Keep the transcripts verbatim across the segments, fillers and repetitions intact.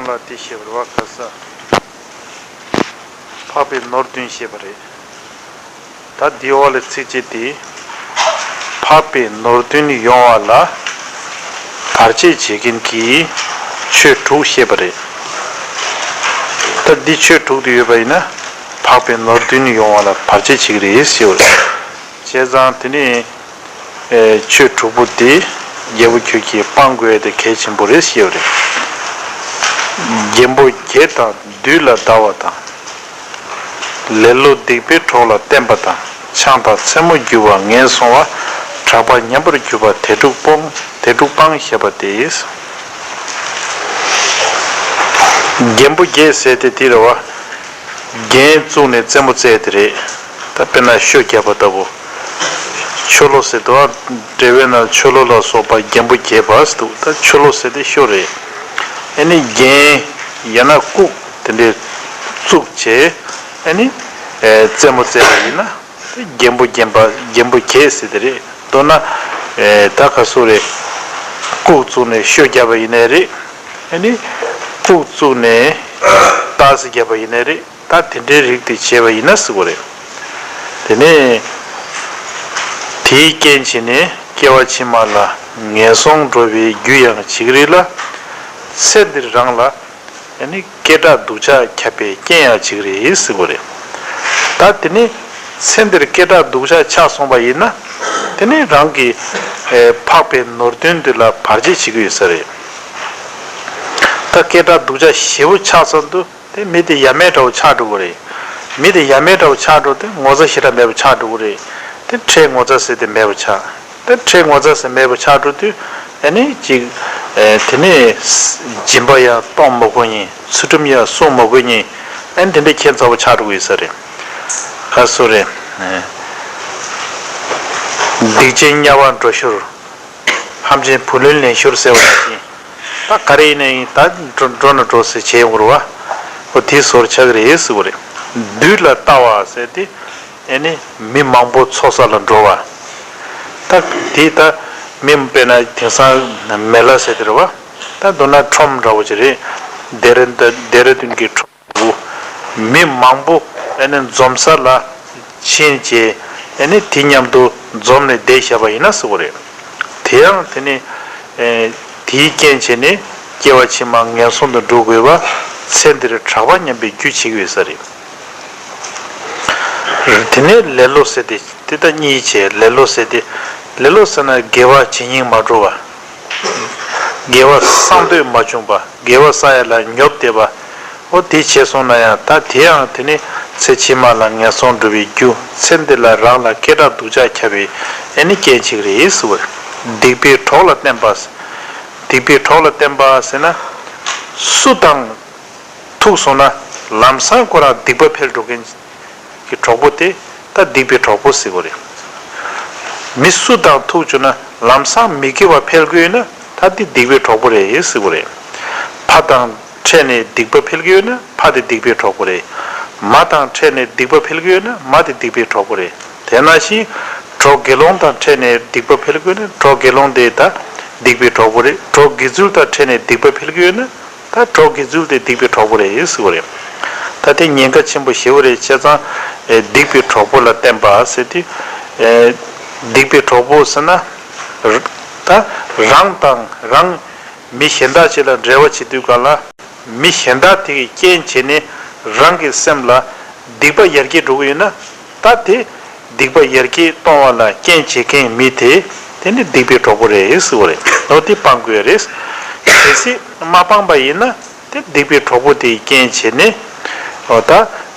ལ་དེ་བཤད་པ་རེད་བ། ཁ་ས་འཕགས་པའི་ནོར་བདུན་བཤད་པ་རེད། ད་འདིའི་འོག་ལ་ཚིགས་བཅད་དེ། འཕགས་པའི་ནོར་བདུན་ཡོང་བ་ལ་བར་ཆད་བྱེད་མཁན་གྱི་ཆོས་དྲུག་བཤད་པ་རེད། ད་འདི་ཆོས་དྲུག་དེ་ཡོད་པ་ཡིན་ན་འཕགས་པའི་ནོར་བདུན་ཡོང་བ་ལ་བར་ཆད་བྱེད་ཀྱི་རེད་ཞེས་པ་རེད། བྱས་ཙང་དེ་ནི། ཨེ། ཆོས་དྲུག་པོ་དེ་རྒྱལ་པོ་ཁྱོད་ཀྱིས་སྤང་དགོས་དེ་གལ་ཆེན་པོ་རེད་ཞེས་པ་རེད། རྒན་པོ་བརྒྱད་དང་བདུད་ལ་བཟླ་བ་དང་། ལེ་ལོ་སྡིག་པའི་གྲོགས་ལ་བསྟེན་པ་དང་། ཆང་དང་མཚན་མོ་བརྒྱུ་བ་ངན་སོང་བ། གྲགས་པ་ཉམས་པར་གྱུར་པ་དེ་དྲུག་སྤོང་། དེ་དྲུག་སྤང་ཞེས་པ་སྟེ། རྒན་པོ་བརྒྱད་ཟེར་དེ་དེ་རེད་བ། རྒྱན་བཙུགས་ནས་རྩེད་མོ་རྩེ་དེ་རེད། ད་དཔེར་ན་ཤོ་རྒྱབ་པ་ལྟ་བུ། ཆོ་ལོ་ཟེར་དུས་འགྲེལ་པའི་ནང་ཆོ་ལོ་ལ་སོགས་པ་རྒན་པོ་བརྒྱད་པ་ཟེར་འདུག་ད་ཆོ་ལོ་ཟེར་དེ་ཤོ་རེད། ཨ་ནི་རྒྱན་ཡང་ན་ལྐུགས་དེ་འདྲས་བཙུགས་བྱས་ཨ་ནི་རྩེད་མོ་རྩེ་བ་ཡིན་ན་རྒན་པོ་རྒན་པ་རྒན་པོ་བརྒྱད་ཟེར་དེ་རེད། མདོར་ན་ད་ག་སུ་རེད། ལྐུགས་བཙུགས་ནས་ཤོ་རྒྱབ་པ་ཡིན་ནའི་རེད། ཨ་ནི་ལྐུགས་བཙུགས་ནས་རྟགས་གཟིགས་རྒྱབ་པ་ཡིན་ནའི་རེད། ད་དེ་འདྲའི་རིགས་དེ་བྱས་པ་ཡིན་ན་ཟེར་དགོས་རེད། དེ་ནས་དེའི་རྐྱེན་བྱས་ནས་སྐྱེ་བ་ཕྱི་མ་ལ་ངན་སོང་འགྲོ་བའི་རྒྱུ་ཡང་བྱེད་ཀྱི་རེད་ལ། ཚེ་འདིར་རང་ལ་ཨ་ནི་སྐད་གྲགས་སྡུག་ཅག་ཁྱབ་པའི་རྐྱེན་ཡང་བྱེད་ཀྱི་རེད་ཟེར་དགོས་རེད། ད་དེ་ནས་ཚེ་འདིར་སྐད་གྲགས་སྡུག་ཅག་ཆགས་སོང་བ་ཡིན་ན་དེ་ནས་རང་གི་ཨེ་འཕགས་པའི་ནོར་བདུན་འདི་ལ་བར་ཆད་བྱེད་ཀྱི་ཡོད་ས་རེད། ད་སྐད་གྲགས་སྡུག་ཅག་ཞེ་པོ་ཆགས་ཚར་དུས། དེ་མི་དེ་ཡ་མེད་འདྲ་བོ་ཆགས་འགྲོ་གི་རེད། མི་དེ་ཡ་མེད་འདྲ་བོ་ཆགས་འགྲོ་དུས་ངོ་ཚ་ཞེ་དྲག་མེད་པ་ཆགས་འགྲོ་གི་རེད། དེ་ཁྲེལ་ངོ་ཚ་ཟེར་དེ་མེད་པ་ཆགས། དེ་ཁྲེལ་ངོ་ཚ་ཟེར་མེད་པ་ཆགས་འགྲོ་དུས་ཨ་ནི་ཅིག་ཨེ་དེ་ནས་སྦྱིན་པ་ཡང་གཏོང་མ་དགོས་ཉིན། ཚུལ་ཁྲིམས་ཡང་སྲུང་མ་དགོས་ཉིན། ཨ་ནི་དེ་འདྲ་ཁྱད་མཚར་པོ་ཆགས་འགྲོ་གི་ཡོད་ས་རེད། ཁ་སུ་རེད། སྡིག་ཅན་དམྱལ་བར་འགྲོ་ཤོར། ཧམ་ཆེན་བུ་ལོན་ལེན་ཤོར་ཟེར་བ་ནང་བཞིན། ད་ག་རེ་ཡིན་ན་ཡིན་ད་འགྲོ་འགྲོ་ན་འགྲོ་ཟེར་བྱས་ཡོང་གི་རེད་བ། ཨོ་དེའི་བཟོ་འདྲ་ཆགས་ཀྱི་རེད་ཟེར་བ་རེད། བདུད་ལ་ལྟ་བ་ཟེར་དེ་ཨེ་ནི་མི་མང་པོ་འཚོ་ས་ལ་འགྲོ་བ། ད་དེ་ད་མི་དཔེར་ན་དེང་སང་མེ་ལ་ཟེར་དེ་རེད་བ། ད་མདོར་ན་ཁྲོམ་འདྲ་བོ་ཅིག་རེད། ལྡེ་ར་ལྡེ་ར་ལྡུན་གྱི་ཁྲོམ། མི་མང་པོ་ཨ་ནི་འཛོམས་ས་ལ་ཕྱིན་བྱས་ཨ་ནི་དེ་མཉམ་དུ་འཛོམས་ནས་བསྡད་བཞག་པ་ཡིན་ན་ཟེར་བ་རེད། དེ་ཡང་དེ་ནི་ཨེ་དེའི་རྐྱེན་བྱས་ནས་སྐྱེ་བ་ཕྱི་མ་ངན་སོང་དུ་འགྲོ་དགོས་པ་ཚེ་འདིར་གྲགས་པ་ཉམས་པའི་རྒྱུ་བྱེད་ཀྱི་ཡོད་ས་རེད། དེ་ནས་ལེ་ལོ་ཟེར་ཏེ་དེ་ལྟ་གཉིས་བྱས་ལེ་ལོ་ཟེར་ཏེ་ལེ་ལོ་ཟེར་ན་དགེ་བ་བྱེད་སྙིང་མ་བྲོ་བ། དགེ་བ་བསགས་འདོད་མ་བྱུང་བ། དགེ་བ་བསགས་ཡ་ལ་ཉོབ་བསྡད་པ། ཨོ་དེ་བྱས་སོང་ན་ཡང་ད་དེ་ཡང་དེ་ནི་ཚེ་ཕྱི་མ་ལ་ངན་སོང་འགྲོ་བའི་རྒྱུ། ཚེ་འདི་ལ་རང་ལ་སྐད་གྲགས་སྡུག་ཅག་ཁྱབ་པའི་ཨེ་ནི་རྐྱེན་ཅིག་རེད་ཟེར་བ་རེད། སྡིག་པའི་གྲོགས་ལ་བརྟེན་པ། སྡིག་པའི་གྲོགས་ལ་བརྟེན་པ་ཟེར་ན། སུ་དང་ཐུག་སོང་ན་ལམ་སང་ཁོ་རང་སྡིག་པ་འཕེལ་འགྲོ་མཁན་གྱི་གྲོགས་པོ་དེ་ད་སྡིག་པའི་གྲོགས་པོ་ཟེར་དགོས་རེད། མི་སུ་དང་ཐུག་བྱུང་ན་ལམ་སང་མི་དགེ་བ་འཕེལ་གྱི་ཡོད་ན་ད་དེ་སྡིག་པའི་གྲོགས་པོ་རེད་ཟེར་དགོས་རེད། ཕ་དང་འཕྲད་ནས་སྡིག་པ་འཕེལ་གྱི་ཡོད་ན་ཕ་དེ་སྡིག་པའི་གྲོགས་པོ་རེད། མ་དང་འཕྲད་ནས་སྡིག་པ་འཕེལ་གྱི་ཡོད་ན་མ་དེ་སྡིག་པའི་གྲོགས་པོ་རེད། དེ་ནང་བཞིན་གྲོགས་དགེ་སློང་དང་འཕྲད་ནས་སྡིག་པ་འཕེལ་གྱི་ཡོད་ན་གྲོགས་དགེ་སློང་དེ་ད་སྡིག་པའི་གྲོགས་པོ་རེད། གྲོགས་དགེ་ཚུལ་དང་འཕྲད་ནས་སྡིག་པ་འཕེལ་གྱི་ཡོད་ན། ད་གྲོགས་དགེ་ཚུལ་དེ་སྡིག་པའི་གྲོགས་པོ་རེད་ཟེར་བ་རེད། ད་དེ་ཉེན་ཁ་ཆེན་པོ་ཞེ་པོ་རེད། བྱས་ཙང་ཨེ་སྡིག་པའི་གྲོགས་པོ་ལ་བརྟེན་པ་ཟེར་དུས་ཨེ་སྡིག་པའི་གྲོགས་པོ་ཟེར་ན་ད་རང་དང་རང་མི་གཞན་དག་ཅིག་ལ་འབྲེལ་བ་བྱེད་དུས་གང་ལ་མི་གཞན་དག་དེ་གི་རྐྱེན་བྱས་ནས་རང་གི་སེམས་ལ་སྡིག་པ་ཡར་རྒྱས་འགྲོ་གི་ཡོད་ན། ད་དེ་སྡིག་པ་ཡར་རྒྱས་གཏོང་བ་ལ་རྐྱེན་བྱེད་མཁན་མི་དེ་དེ་ནི་སྡིག་པའི་གྲོགས་པོ་རེད་ཟེར་བ་རེད། འོ་དེ་སྤང་དགོས་རེད། གལ་སྲིད་མ་སྤངས་པ་ཡིན་ན་དེ་སྡིག་པའི་གྲོགས་པོ་དེའི་རྐྱེན་བྱས་ནས་འོ་ད་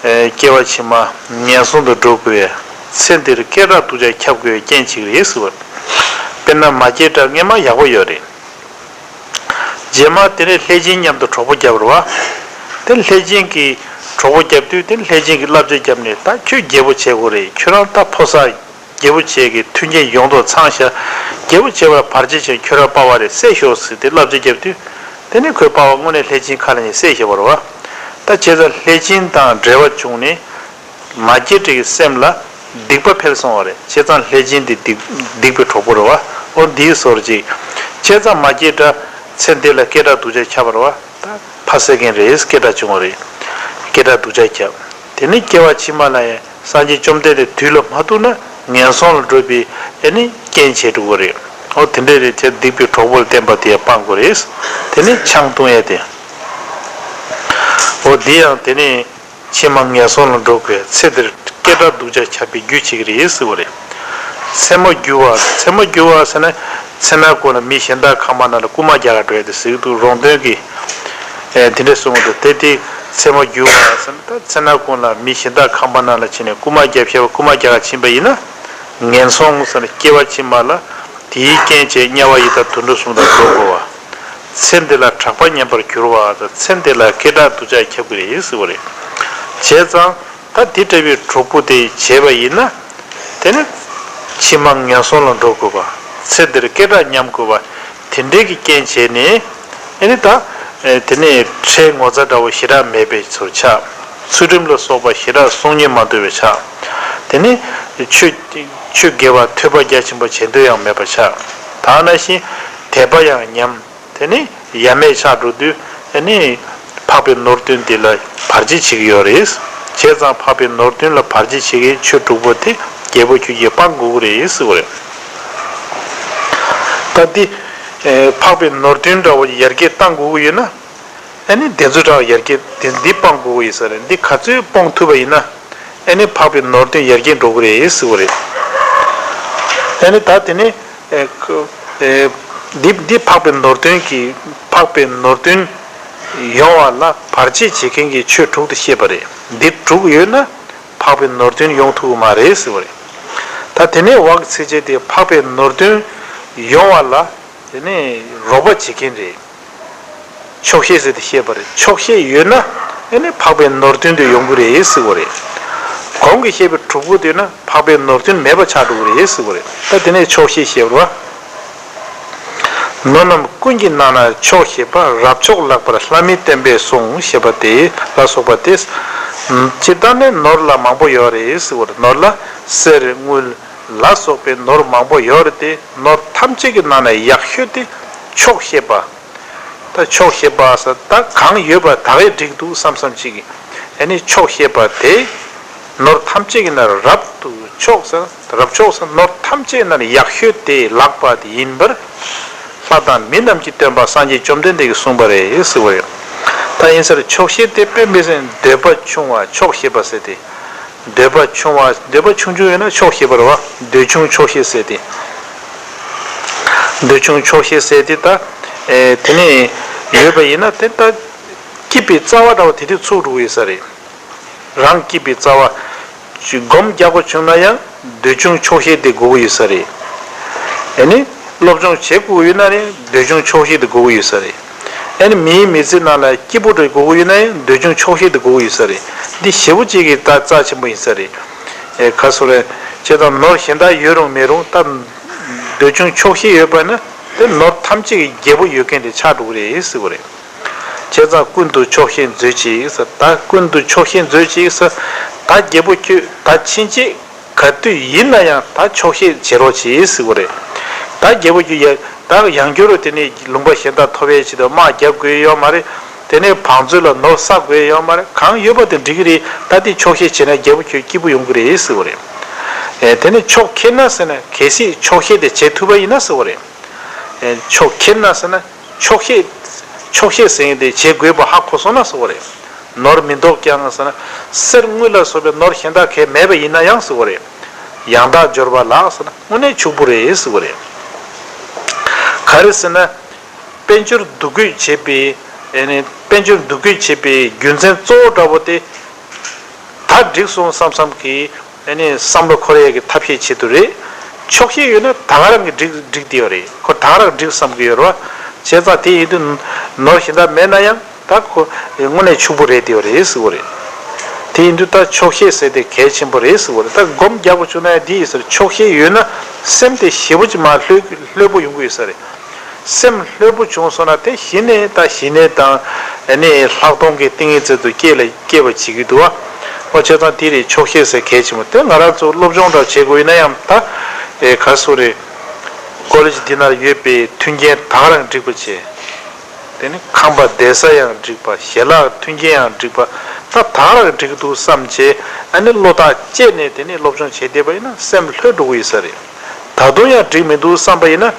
ཨེ་སྐྱེ་བ་ཕྱི་མ་ངན་སོང་དུ་འགྲོ་དགོས། ཚེ་འདིར་སྐད་གྲགས་སྡུག་ཅག་ཁྱབ་དགོས་རྐྱེན་ཅིག་རེད་ཟེར་བ། དཔེར་ན་མ་སྐྱེས་དགྲ་སྔས་མ་ཡག་པོ་ཡོད་རེད། རྗེས་མ་དེ་ནས་ལྷས་སྦྱིན་མཉམ་དུ་གྲོགས་པོ་བརྒྱབ་རེད་བ། དེ་ལྷས་སྦྱིན་གྱིས་གྲོགས་པོ་བརྒྱབ་དུས་དེ་ལྷས་སྦྱིན་གྱིས་བསླབ་བྱ་བརྒྱབ་ནས་ད་ཁྱོད་རྒྱལ་པོ་བྱེད་དགོས་རེད། ཁྱོད་རང་ད་ཕོ་གསར་རྒྱལ་པོ་བྱེད་ཀྱི་མཐུན་རྐྱེན་ཡོངས་རྫོགས་ཚང་ཤག་རྒྱལ་པོ་བྱེད་པར་བར་ཆད་བྱེད་ཁྱོད་རང་པ་ཕ་རེད་བསད་ཤོག་ཟེར་ཏེ་བསླབ་བྱ་བརྒྱབ་དུས་དེ་ནས་ཁོའི་པ་ཕ་དངོས་གནས་ལྷས་སྦྱིན་ཁ་ལ་ཉན་བསད་ཤེས་པ་རེད་བ། ད་བྱས་ཙང་ལྷས་སྦྱིན་དང་འབྲེལ་བ་བྱུང་ནས། མ་སྐྱེས་དགྲ་གི་སེམས་ལ་སྡིག་པ་འཕེལ་སོང་བ་རེད། བྱས་ཙང་ལྷས་སྦྱིན་དེ་སྡིག་སྡིག་པའི་གྲོགས་པོ་རེད་བ། འོ་འདིའི་བཟོ་འདྲ་ཅིག་བྱས་ཙང་མ་སྐྱེས་དགྲ་ཚེ་འདི་ལ་སྐད་གྲགས་སྡུག་ཅག་ཁྱབ་པ་རེད་བ། ད་ ཕ་སེ་མཁན་རེད། སྐད་གྲགས་བྱུང་བ་རེད། སྐད་གྲགས་སྡུག་ཅག་ཁྱབ། དེ་ནས་སྐྱེ་བ་ཕྱི་མ་ལ་ཡང་སངས་རྒྱས་བཅོམ་ལྡན་འདས་དུས་ལ་མ་ཐུག་ན་ངན་སོང་ལ་འགྲོ་བའི་ཨེ་ནི་རྐྱེན་བྱས་འགྲོ་གི་རེད། འོ་དེ་འདྲས་རེད་བྱས་སྡིག་པའི་གྲོགས་པོ་ལ་བརྟེན་པ་དེ་ཡང་སྤང་དགོས་རེད། དེ་ནས་ཆང་འཐུང་ཡས་དེ། འོ་འདི་ཡང་དེ་ནས་ཕྱི་མ་ངན་སོང་ལ་འགྲོ་དགོས། ཚེ་འདིར་སྐད་གྲགས་སྡུག་ཅག་ཁྱབ་པའི་རྒྱུ་བྱེད་ཀྱི་རེད་ཟེར་བ་རེད། མཚན་མོ་རྒྱུ་བ། མཚན་མོ་རྒྱུ་བ་ཟེར་ན་མཚན་མོའི་གུང་ལ་མི་གཞན་དག་ཁང་པ་ནང་ལ་རྐུན་མ་རྒྱག་ག་འགྲོ་ཡ་དེ་ཟེར་གྱི་འདུག་རོང་སྟོན་གྱི། ཨེ་དེ་འདྲས་གསུངས་འདུག་དེ་དེ་མཚན་མོ་རྒྱུ་བ་ཟེར་ན་ད་མཚན་མོའི་གུང་ལ་མི་གཞན་དག་ཁང་པ་ནང་ལ་ཕྱིན་ནས་རྐུན་མ་རྒྱག་ཤེས་པ་རྐུན་མ་རྒྱག་ག་ཕྱིན་པ་ཡིན་ན། ངན་སོང་ཟེར་ན་སྐྱེ་བ་ཕྱི་མ་ལ་དེའི་རྐྱེན་བྱས་དམྱལ་བ་ཡི་དྭགས་དུད་འགྲོ་གསུམ་དུ་འགྲོ་དགོས་པ། ཚེ་འདི་ལ་གྲགས་པ་ཉམས་པར་འགྱུར་བ་དང་ཚེ་འདི་ལ་སྐད་གྲགས་སྡུག་ཅག་ཁྱབ་ཀྱི་རེད་ཟེར་བ་རེད། བྱས་ཙང་ད་དེ་འདྲ་བའི་གྲོགས་པོ་དེ་བྱས་པ་ཡིན་ན། དེ་ནི་ཕྱི་མ་ངན་སོང་ལ་འགྲོ་དགོས་པ། ཚེ་འདིར་སྐད་གྲགས་ཉམས་དགོས་པ། དེ་འདྲའི་གི་རྐྱེན་བྱས་ནས་ཨེ་ནི་ད་ཨེ་དེ་ནས་ཁྲལ་ངོ་ཚ་འདྲ་བོ་ཞེ་དྲག་མེད་པའི་ཚུལ་ཆགས། ཚུལ་ཁྲིམས་ལ་སོགས་པ་ཞེ་དྲག་སྲུང་ཉེན་མ་འདོད་པའི་ཆགས། དེ་ནས་ཆོས་ཆོས་དགེ་བ་ཐོས་པ་རྒྱ་ཆེན་པོ་བྱེད་འདོད་ཡང་མེད་པ་ཆགས། ད་ནང་བཞིན་དད་པ་ཡང་ཉམས། དེ་ནི་ཡ་མེད་ཆགས་འགྲོ་དུས་ཨེ་ནི་འཕགས་པའི་ནོར་བདུན་འདི་ལ་བར་ཆད་བྱེད་ཀྱི་ཡོད་རེད། བྱས་ཙང་འཕགས་པའི་ནོར་བདུན་ལ་བར་ཆད་བྱེད་མཁན་ཆོས་དྲུག་པོ་དེ་རྒྱལ་པོ་ཁྱོད་ཀྱིས་སྤང་དགོས་ཀྱི་རེད་ཟེར་བ་རེད། ད་འདི་ཨེ་འཕགས་པའི་ནོར་བདུན་འདྲ་བོ་ཡར་རྒྱས་བཏང་དགོས་ཀྱི་ཡོད་ན། ཨེ་ནི་དེ་ཚོ་འདྲ་བོ་ཡར་རྒྱས་དེ་འདི་སྤང་དགོས་ཀྱི་ཡོད་ས་རེད། འདི་ག་ཚོད་སྤོང་ཐུབ་པ་ཡིན་ན། ཨེ་ནི་འཕགས་པའི་ནོར་བདུན་ཡར་རྒྱས་འགྲོ་གི་རེད་ཟེར་བ་རེད། ཨེ་ནི་ད་དེ་ནི་ཨེ་ཁོ་ཨེ་འདི་འདི་འཕགས་པའི་ནོར་བདུན་གྱི་འཕགས་པའི་ནོར་བདུན་ཡོང་བ་ལ་བར་ཆད་བྱེད་མཁན་གྱི་ཆོས་དྲུག་དེ་བཤད་པ་རེད། འདི་དྲུག་ཡོད་ན་འཕགས་པའི་ནོར་བདུན་ཡོང་ཐུབ་ཀྱི་མ་རེད་ཟེར་བ་རེད། ད་དེ་ནས་འོག་གི་ཚིགས་བཅད་དེ་འཕགས་པའི་ནོར་བདུན་ཡོང་བ་ལ་དེ་ནི་རོགས་པ་བྱེད་མཁན་རེད། ཆོག་ཤེས་ཟེར་ཏེ་བཤད་པ་རེད། ཆོག་ཤེས་ཡོད་ན་ཨེ་ནི་འཕགས་པའི་ནོར་བདུན་དེ་ཡོང་གི་རེད་ཟེར་བ་རེད། གོང་གི་བཤད་པའི་དྲུག་པོ་དེ་ན་འཕགས་པའི་ནོར་བདུན་མེད་པ་ཆགས་འགྲོ་གི་རེད་ཟེར་བ་རེད། ད་དེ་ནས་ཆོག་ཤེས་བཤད་པ་རེད། ནོར་རྣམས་ཀུན་གྱི་ནང་ན་ཆོག་ཤེས་པ། རབ་མཆོག་ལགས་པར་བླ་མའི་བསྟན་པས་གསུངས་ཞེས་པ་དེ་ལ་སོགས་པ་སྟེ། སྤྱིར་བཏང་ནི་ནོར་ལ་མང་པོ་ཡོད་རེད་ཟེར་བ་རེད། ནོར་ལ་གསེར་དངུལ་ལ་སོགས་པའི་ནོར་མང་པོ་ཡོད་རེད་དེ། ནོར་ཐམས་ཅད་ཀྱི་ནང་ན་ཡག་ཤོས་དེ་ཆོག་ཤེས་པ། ད་ཆོག་ཤེས་པ་ཟེར་ད་གང་ཡོད་པ་ད་གས་འགྲིག་འདུག་བསམ་བསམ་ཅིག་གིས་ཨེ་ནི་ཆོག་ཤེས་པ་དེ་ནོར་ཐམས་ཅད་ཀྱི་ནང་རབ་ཏུ་ཆོག་ཟེར། རབ་ཆོག་ཟེར་ནོར་ཐམས་ཅད་ནང་ཡག་ཤོས་དེ་ལག་པ་དེ་ཡིན་པར་ལྷ་དང་མི་རྣམས་ཀྱི་སྟོན་པ་སངས་རྒྱས་བཅོམ་ལྡན་འདས་ཀྱིས་གསུངས་པ་རེད་ཟེར་བ་རེད། ད་ཡིན་ཟེར་ཆོག་ཤེས་དེ་དཔེ་མི་སྲིད་འདོད་པ་ཆུང་བ་ཆོག་ཤེས་པ་ཟེར་ཏེ། འདོད་པ་ཆུང་བ། འདོད་པ་ཆུང་ཆུང་ཡོད་ན་ཆོག་ཤེས་པ་རེད་བ། འདོད་ཆུང་ཆོག་ཤེས་ཟེར་ཏེ། འདོད་ཆུང་ཆོག་ཤེས་ཟེར་ཏེ་ད། ཨེ་དེ་ནས་ཡོད་པ་ཡིན་ན་དེ་ད་སྐྱིད་པའི་རྩ་བ་འདྲ་བ་དེ་དུས་ཚུགས་འགྲོ་གི་ཡོད་ས་རེད། རང་སྐྱིད་པའི་རྩ་བ། སྒོམ་རྒྱག་དགོས་བྱུང་ན་ཡང་འདོད་ཆུང་ཆོག་ཤེས་དེ་དགོས་ཀྱི་ཡོད་ས་རེད། ཨེ་ནི་སློབ་སྦྱོང་བྱེད་དགོས་ཡོད་ན་ནི་འདོད་ཆུང་ཆོག་ཤེས་དེ་དགོས་ཀྱི་ཡོད་ས་རེད། ཨེ་ནི་མིའི་མི་ཚེ་ནང་ལ་སྐྱིད་པོ་འདྲ་དགོས་ཀྱི་ཡོད་ན་ཡང་འདོད་ཆུང་ཆོག་ཤེས་དེ་དགོས་ཀྱི་ཡོད་ས་རེད། འདི་ཞེ་པོ་ཅིག་གི་ད་རྩ་ཆེན་པོ་ཡིན་ས་རེད། ཨེ་ག་སོ་རེད། བྱས་ཙང་ནོར་གཞན་དག་ཡོད་རུང་མེད་རུང་ད་འདོད་ཆུང་ཆོག་ཤེས་ཡོད་པ་ན་དེ་ནོར་ཐམས་ཅད་ཀྱི་རྒྱལ་པོ་ཡོད་མཁན་དེ་ཆགས་འགྲོ་གི་རེད་ཟེར་བ་རེད། བྱས་ཙང་ཀུན་ཏུ་ཆོག་ཤེས་མཛོད་ཅིག་ཟེར། ད་ཀུན་ཏུ་ཆོག་ཤེས་མཛོད་ཅིག་ཟེར། ད་རྒྱལ་པོ་ཁྱོད་ད་ཕྱིན་ཆད་ག་དུས་ཡིན་ན་ཡང་ད་ཆོག་ཤེས་བྱེད་རོགས་གྱིས་ཟེར་བ་རེད། ད་རྒྱལ་པོ་ཁྱོད་ཡ་ད་ཡང་བསྐྱར་དེ་ནས་ལུང་པ་གཞན་དག་ཐོབ་ཡས་ཆེད་དུ་དམག་རྒྱག་དགོས་ཡོད་མ་རེད། དེ་ནས་བང་མཛོད་ལ་ནོར་བསག་དགོས་ཡོད་མ་རེད། གང་ཡོད་པ་དེ་འགྲིག་གི་རེད། ད་དེ་ཆོག་ཤེས་བྱས་ན་རྒྱལ་པོ་ཁྱོད་སྐྱིད་པོ་ཡོང་གི་རེད་ཟེར་བ་རེད། ཨེ་དེ་ནས་ཆོག་ཁེལ་ན་ཟེར་ན་གལ་སྲིད་ཆོག་ཤེས་དེ་བྱེད་ཐུབ་པ་ཡིན་ན་ཟེར་བ་རེད། ཨེ་ཆོག་ཁེལ་ན་ཟེར་ན། ཆོག་ཤེས། ཆོག་ཤེས་ཟེར་མཁན་དེ་བྱེད་དགོས་པ་ཧ་གོ་སོང་ན་ཟེར་བ་རེད། ནོར་མི་འདུག་ཀྱང་ཟེར་ན། གསེར་དངུལ་ལ་སོགས་པའི་ནོར་གཞན་དག་གས་མེད་པ་ཡིན་ན་ཡང་ཟེར་བ་རེད། ཡང་དག་འབྱོར་པ་ལགས་ཟེར་ན་དངོས་གནས་ཕྱུག་པོ་རེད་ཟེར་བ་རེད། ག་རེ་ཟེར་ན། དཔལ་འབྱོར་འདུ་འགོད་བྱེད་པའི། ཨེ་ནི་དཔལ་འབྱོར་འདུ་འགོད་བྱེད་པའི་རྒྱུ་མཚན་གཙོ་བོ་འདྲ་པོ་དེ། ད་འགྲིག་སོང་བསམ་བསམ་གྱི་ཨ་ནི་བསམ་བློ་འཁོར་ཡས་ཀྱི་ཐབས་ཤེས་བྱེད་དུ་རེད། ཆོག་ཤེས་ཡོད་ན་ད་ག་རང་གི་འགྲིག་འགྲིག་དེ་ཡོད་རེད། ཁོ་ད་ག་རང་འགྲིག་བསམ་གྱི་ཡོད་རེད་བ། བྱས་ཙང་དེ་ཡིན་དུས་ནོར་གཞན་དག་མེད་ན་ཡང་ད་ཁོ་དངོས་གནས་ཕྱུག་པོ་རེད་དེ་ཡོད་རེད་ཟེར་བ་རེད། དེ་ཡིན་དུས་ད་ཆོག་ཤེས་ཟེར་དེ་གལ་ཆེན་པོ་རེད་ཟེར་བ་རེད། ད་སྒོམ་རྒྱག་དགོས་བྱུང་ན་ཡང་དེ་ཡིན་ཟེར། ཆོག་ཤེས་ཡོད་ན་སེམས་དེ་ཞེ་པོ་ཅིག་མར་ལྷོད་ལྷོད་པོ་ཡོང་གི་ཡོད་ས་རེད། སེམས་ལྷོད་པོ་བྱུང་སོང་ན་དེ་གཞི་ནས་ད་ཞི་གནས་དང་ཨ་ནི་ལྷག་མཐོང་གི་ཏིང་ངེ་འཛིན་དུ་སྐྱེ་ལ་སྐྱེ་བ་བྱེད་ཀྱི་འདུག་བ། ཨོ་བྱས་ཙང་དེ་རེད། ཆོག་ཤེས་ཟེར་གལ་ཆེན་པོ་དེ། ང་རང་ཚོ་སློབ་སྦྱོང་འདྲ་བྱེད་དགོས་ཡིན་ན་ཡང་ད་ཨེ་ག་སུ་རེད། ཀོ་ལེ་ཇི་འདི་ནང་ཡོད་པའི་མཐུན་རྐྱེན་ད་ག་རང་འགྲིག་པ་བྱས། དེ་ནི་ཁང་པ་བསྡད་ས་ཡང་འགྲིག་པ། ཞལ་ལག་མཐུན་རྐྱེན་ཡང་འགྲིག་པ། ད་ད་རག་འགྲིག་འདུག་བསམ་བྱས། ཨ་ནི་བློ་ཐག་བཅད་ནས་དེ་ནི་སློབ་སྦྱོང་བྱས་བསྡད་པ་ཡིན་ན་སེམས་ལྷོད་འགྲོ་གི་ཡོད་ས་རེད། ད་དུང་ཡང་འགྲིག་མི་འདུག་བསམ་པ་ཡིན་ན།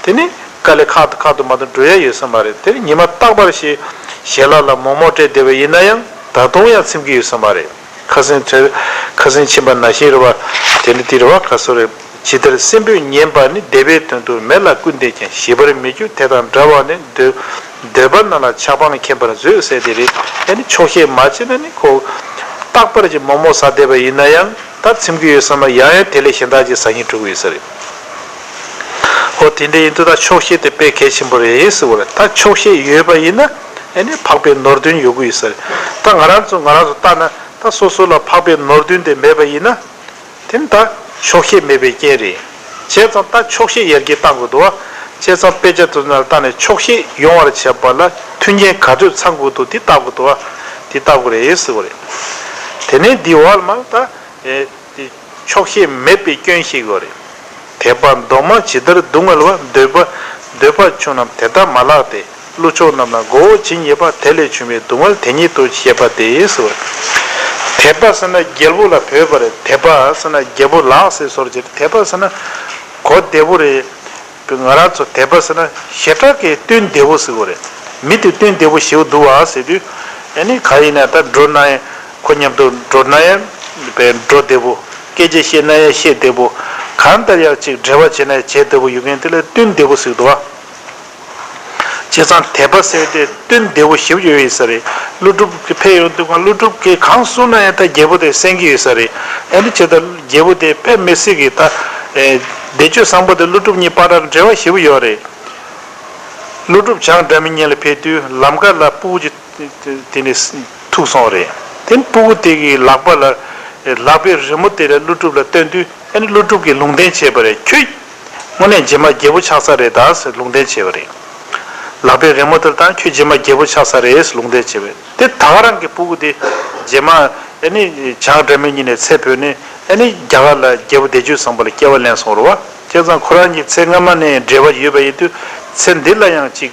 དེ་ནི་དཀའ་ལས་ཁག་ཏུ་ཁག་ཏུ་མ་གཏོགས་འགྲོ་ཡ་ཡོད་ས་མ་རེད། དེ་ནི་ཉི་མ་རྟག་པར་ཞིག་ཞལ་ལག་ལ་མོག་མོག་སྤྲད་བསྡད་པ་ཡིན་ན་ཡང་ད་དུང་ཡང་ཚིམ་གི་ཡོད་ས་མ་རེད། ཁ་སང་ཚོས་ཁ་སང་ཕྱིན་པ་ནང་བཞིན་རེད་བ། དེ་ནི་དེ་རེད་བ། ག་སོ་རེད། ཇི་ལྟར་སྲིན་པོས་ཉེན་པ་ནི། བདེ་བའི་དོན་དུ་མེ་ལ་བསྐུས་འདོད་ཀྱང་། ཞི་བར་མི་འགྱུར་དེ་དང་འདྲ་བ་ནི། འདོད་འདོད་པ་རྣམས་ལ་ཆགས་པའང་མཁྱེན་པར་མཛོད་ཟེར་དེ་རེད། ཨ་ནི་ཆོག་ཤེས་མ་བྱས་ན་ནི་ཁོ་རྟག་པར་གྱི་མོག་མོག་ཟ་བསྡད་པ་ཡིན་ན་ཡང་ད་ཚིམ་གྱི་ཡོད་ས་མ། ཡང་ཡང་དེ་ལས་གཞན་དག་ཅིག་ཟ་སྙིང་བྲོ་གི་ཡོད་ས་རེད། ཨོ་དེ་འདྲ་ཡིན་དུས་ད་ཆོག་ཤེས་དེ་དཔེ་གལ་ཆེན་པོ་རེད་ཟེར་བ་རེད། ད་ཆོག་ཤེས་ཡོད་པ་ཡིན་ན་ཨ་ནི་འཕགས་པའི་ནོར་བདུན་ཡོང་གི་ཡོད་ས་རེད། ད་ང་རང་ཚོ་ང་རང་ཚོ་ལྟ་ན་ད་སོ་སོ་ལ་འཕགས་པའི་ནོར་བདུན་དེ་མེད་པ་ཡིན་ན། དེ་ནི་ད་ཆོག་ཤེས་མེད་པའི་རྐྱེན་རེད། བྱས་ཙང་ད་ཆོག་ཤེས་ཡར་རྒྱས་གཏང་དགོས་འདུག་བ། བྱས་ཙང་དཔེ་ཆ་དེ་ཚོ་ནང་ལ་བལྟས་ནས་ཆོག་ཤེས་ཡོང་བར་བྱེད་པ་ལ་མཐུན་རྐྱེན་ག་ཚོད་ཚང་དགོས་འདུག་དེ་བལྟ་དགོས་འདུག་བ། དེ་བལྟ་དགོས་རེད་ཟེར་བ་རེད། དེ་ནས་འདི་འོག་ལ་མར་ད་ཨེ་དེ་ཆོག་ཤེས་མེད་པའི་སྐྱོན་བཤད་དགོས་རེད། དད་པ་མདོག་མང་ཇི་ལྟར་སྡུག་བསྔལ་བ། འདོད་པ་འདོད་པ་ཆུང་རྣམས་དེ་ལྟ་མ་ལགས་ཏེ། ཀླུ་མཆོག་རྣམས་ལ་མགོ་བོ་ཇི་སྙེད་པ། དེ་ལས་བྱུང་བའི་སྡུག་བསྔལ་དེ་ཉིད་དུ་ཞེས་པ་སྟེ་ཟེར་བ། དད་པ་ཟེར་ན་རྒྱལ་པོ་ལ་འབོད་པ་རེད། དད་པ་ཟེར་ན་རྒྱལ་པོ་ལགས་ཟེར་བཟོ་འདྲ་ཅིག་དད་པ་ཟེར་ན་གོ་བདེ་པོ་རེད། ང་རང་ཚོ་དད་པ་ཟེར་ན་ཞེ་དྲག་གི་བསྟུན་བདེ་པོ་ཟེར་བ་རེད། མི་དེ་བསྟུན་བདེ་པོ་ཞེ་པོ་འདུག་བ་ཟེར་དུས། ཨ་ནི་ག་ཡིན་ན་ད་འགྲོ་ན་ཡང་ཁོ་མཉམ་དུ་འགྲོ་ན་ཡང་བས་འགྲོ་བདེ་པོ། སྐད་ཆ་བཤད་ན་ཡང་བཤད་བདེ་པོ། གང་ལྟར་ཡང་ཅིག་འབྲེལ་བ་བྱེད་ན་ཡང་བྱེད་བདེ་པོ་ཡོད་མཁན་དེ་ལ་བསྟུན་བདེ་པོ་ཟེར་འདུག་བ། བྱས་ཙང་དད་པ་ཟེར་དེ་བསྟུན་བདེ་པོ་ཞེ་པོ་ཡོད་ཡིན་ས་རེད། ཀླུ་སྒྲུབ་ཀྱི་ཕེབས་ཡོང་དུས་ཀྱང་ཀླུ་སྒྲུབ་ཀྱིས་གང་གསུངས་ན་ཡང་ད་རྒྱལ་པོ་དེ་གསན་གྱི་ཡོད་ས་རེད། ཨ་ནི་བྱས་ཙང་རྒྱལ་པོ་དེ་དཔེ་མི་སྲིད་ཀྱི་ད་ཨེ་བདེ་སྤྱོད་བཟང་པོ་དེ་ཀླུ་སྒྲུབ་གཉིས་བར་ལ་འབྲེལ་བ་ཞེ་པོ་ཡོད་རེད། ཀླུ་སྒྲུབ་བྱང་སྒྲ་མི་སྙན་ལ་ཕེབས་དུས་ལམ་ཁ་ལ་སྤུ་གུ་ཅིག་དེ་ནས་ཐུག་སོང་བ་རེད། དེ་ནས་སྤུ་གུ་དེ་གི་ལག་པ་ལ་ལག་པའི་རི་མོ་དེ་ལ་ཀླུ་སྒྲུབ་ལ་སྟོན་དུས་ཨ་ནི་ཀླུ་སྒྲུབ་ཀྱིས་ལུང་བསྟན་བྱས་པ་རེད། ཁྱོད་དངོས་གནས་རྗེས་མ་རྒྱལ་པོ་ཆགས་ས་རེད་ད་ཟེར་ལུང་བསྟན་བྱས་པ་རེད། ལག་པའི་རི་མོ་དེ་ལ་བལྟས་ན་ཁྱོད་རྗེས་མ་རྒྱལ་པོ་ཆགས་ས་རེད་ཟེར་ལུང་བསྟན་བྱས་པ་རེད། དེ་ད་ག་རང་གི་སྤུ་གུ་དེ་རྗེས་མ་ཨ་ནི་བྱང་སྒྲ་མི་སྙན་ནས་ཚེ་འཕོས་ནས་ཨ་ནི་རྒྱ་གར་ལ་རྒྱལ་པོ་བདེ་སྤྱོད་བཟང་པོ་ལ་སྐྱེ་བ་ལེན་སོང་རེད་བ། བྱས་ཙང་ཁོ་རང་གཉིས་ཚེ་སྔ་མ་ནས་འབྲེལ་བ་ཡོད་པ་ཡིན་དུས་ཚེ་འདི་ལ་ཡང་ཅིག་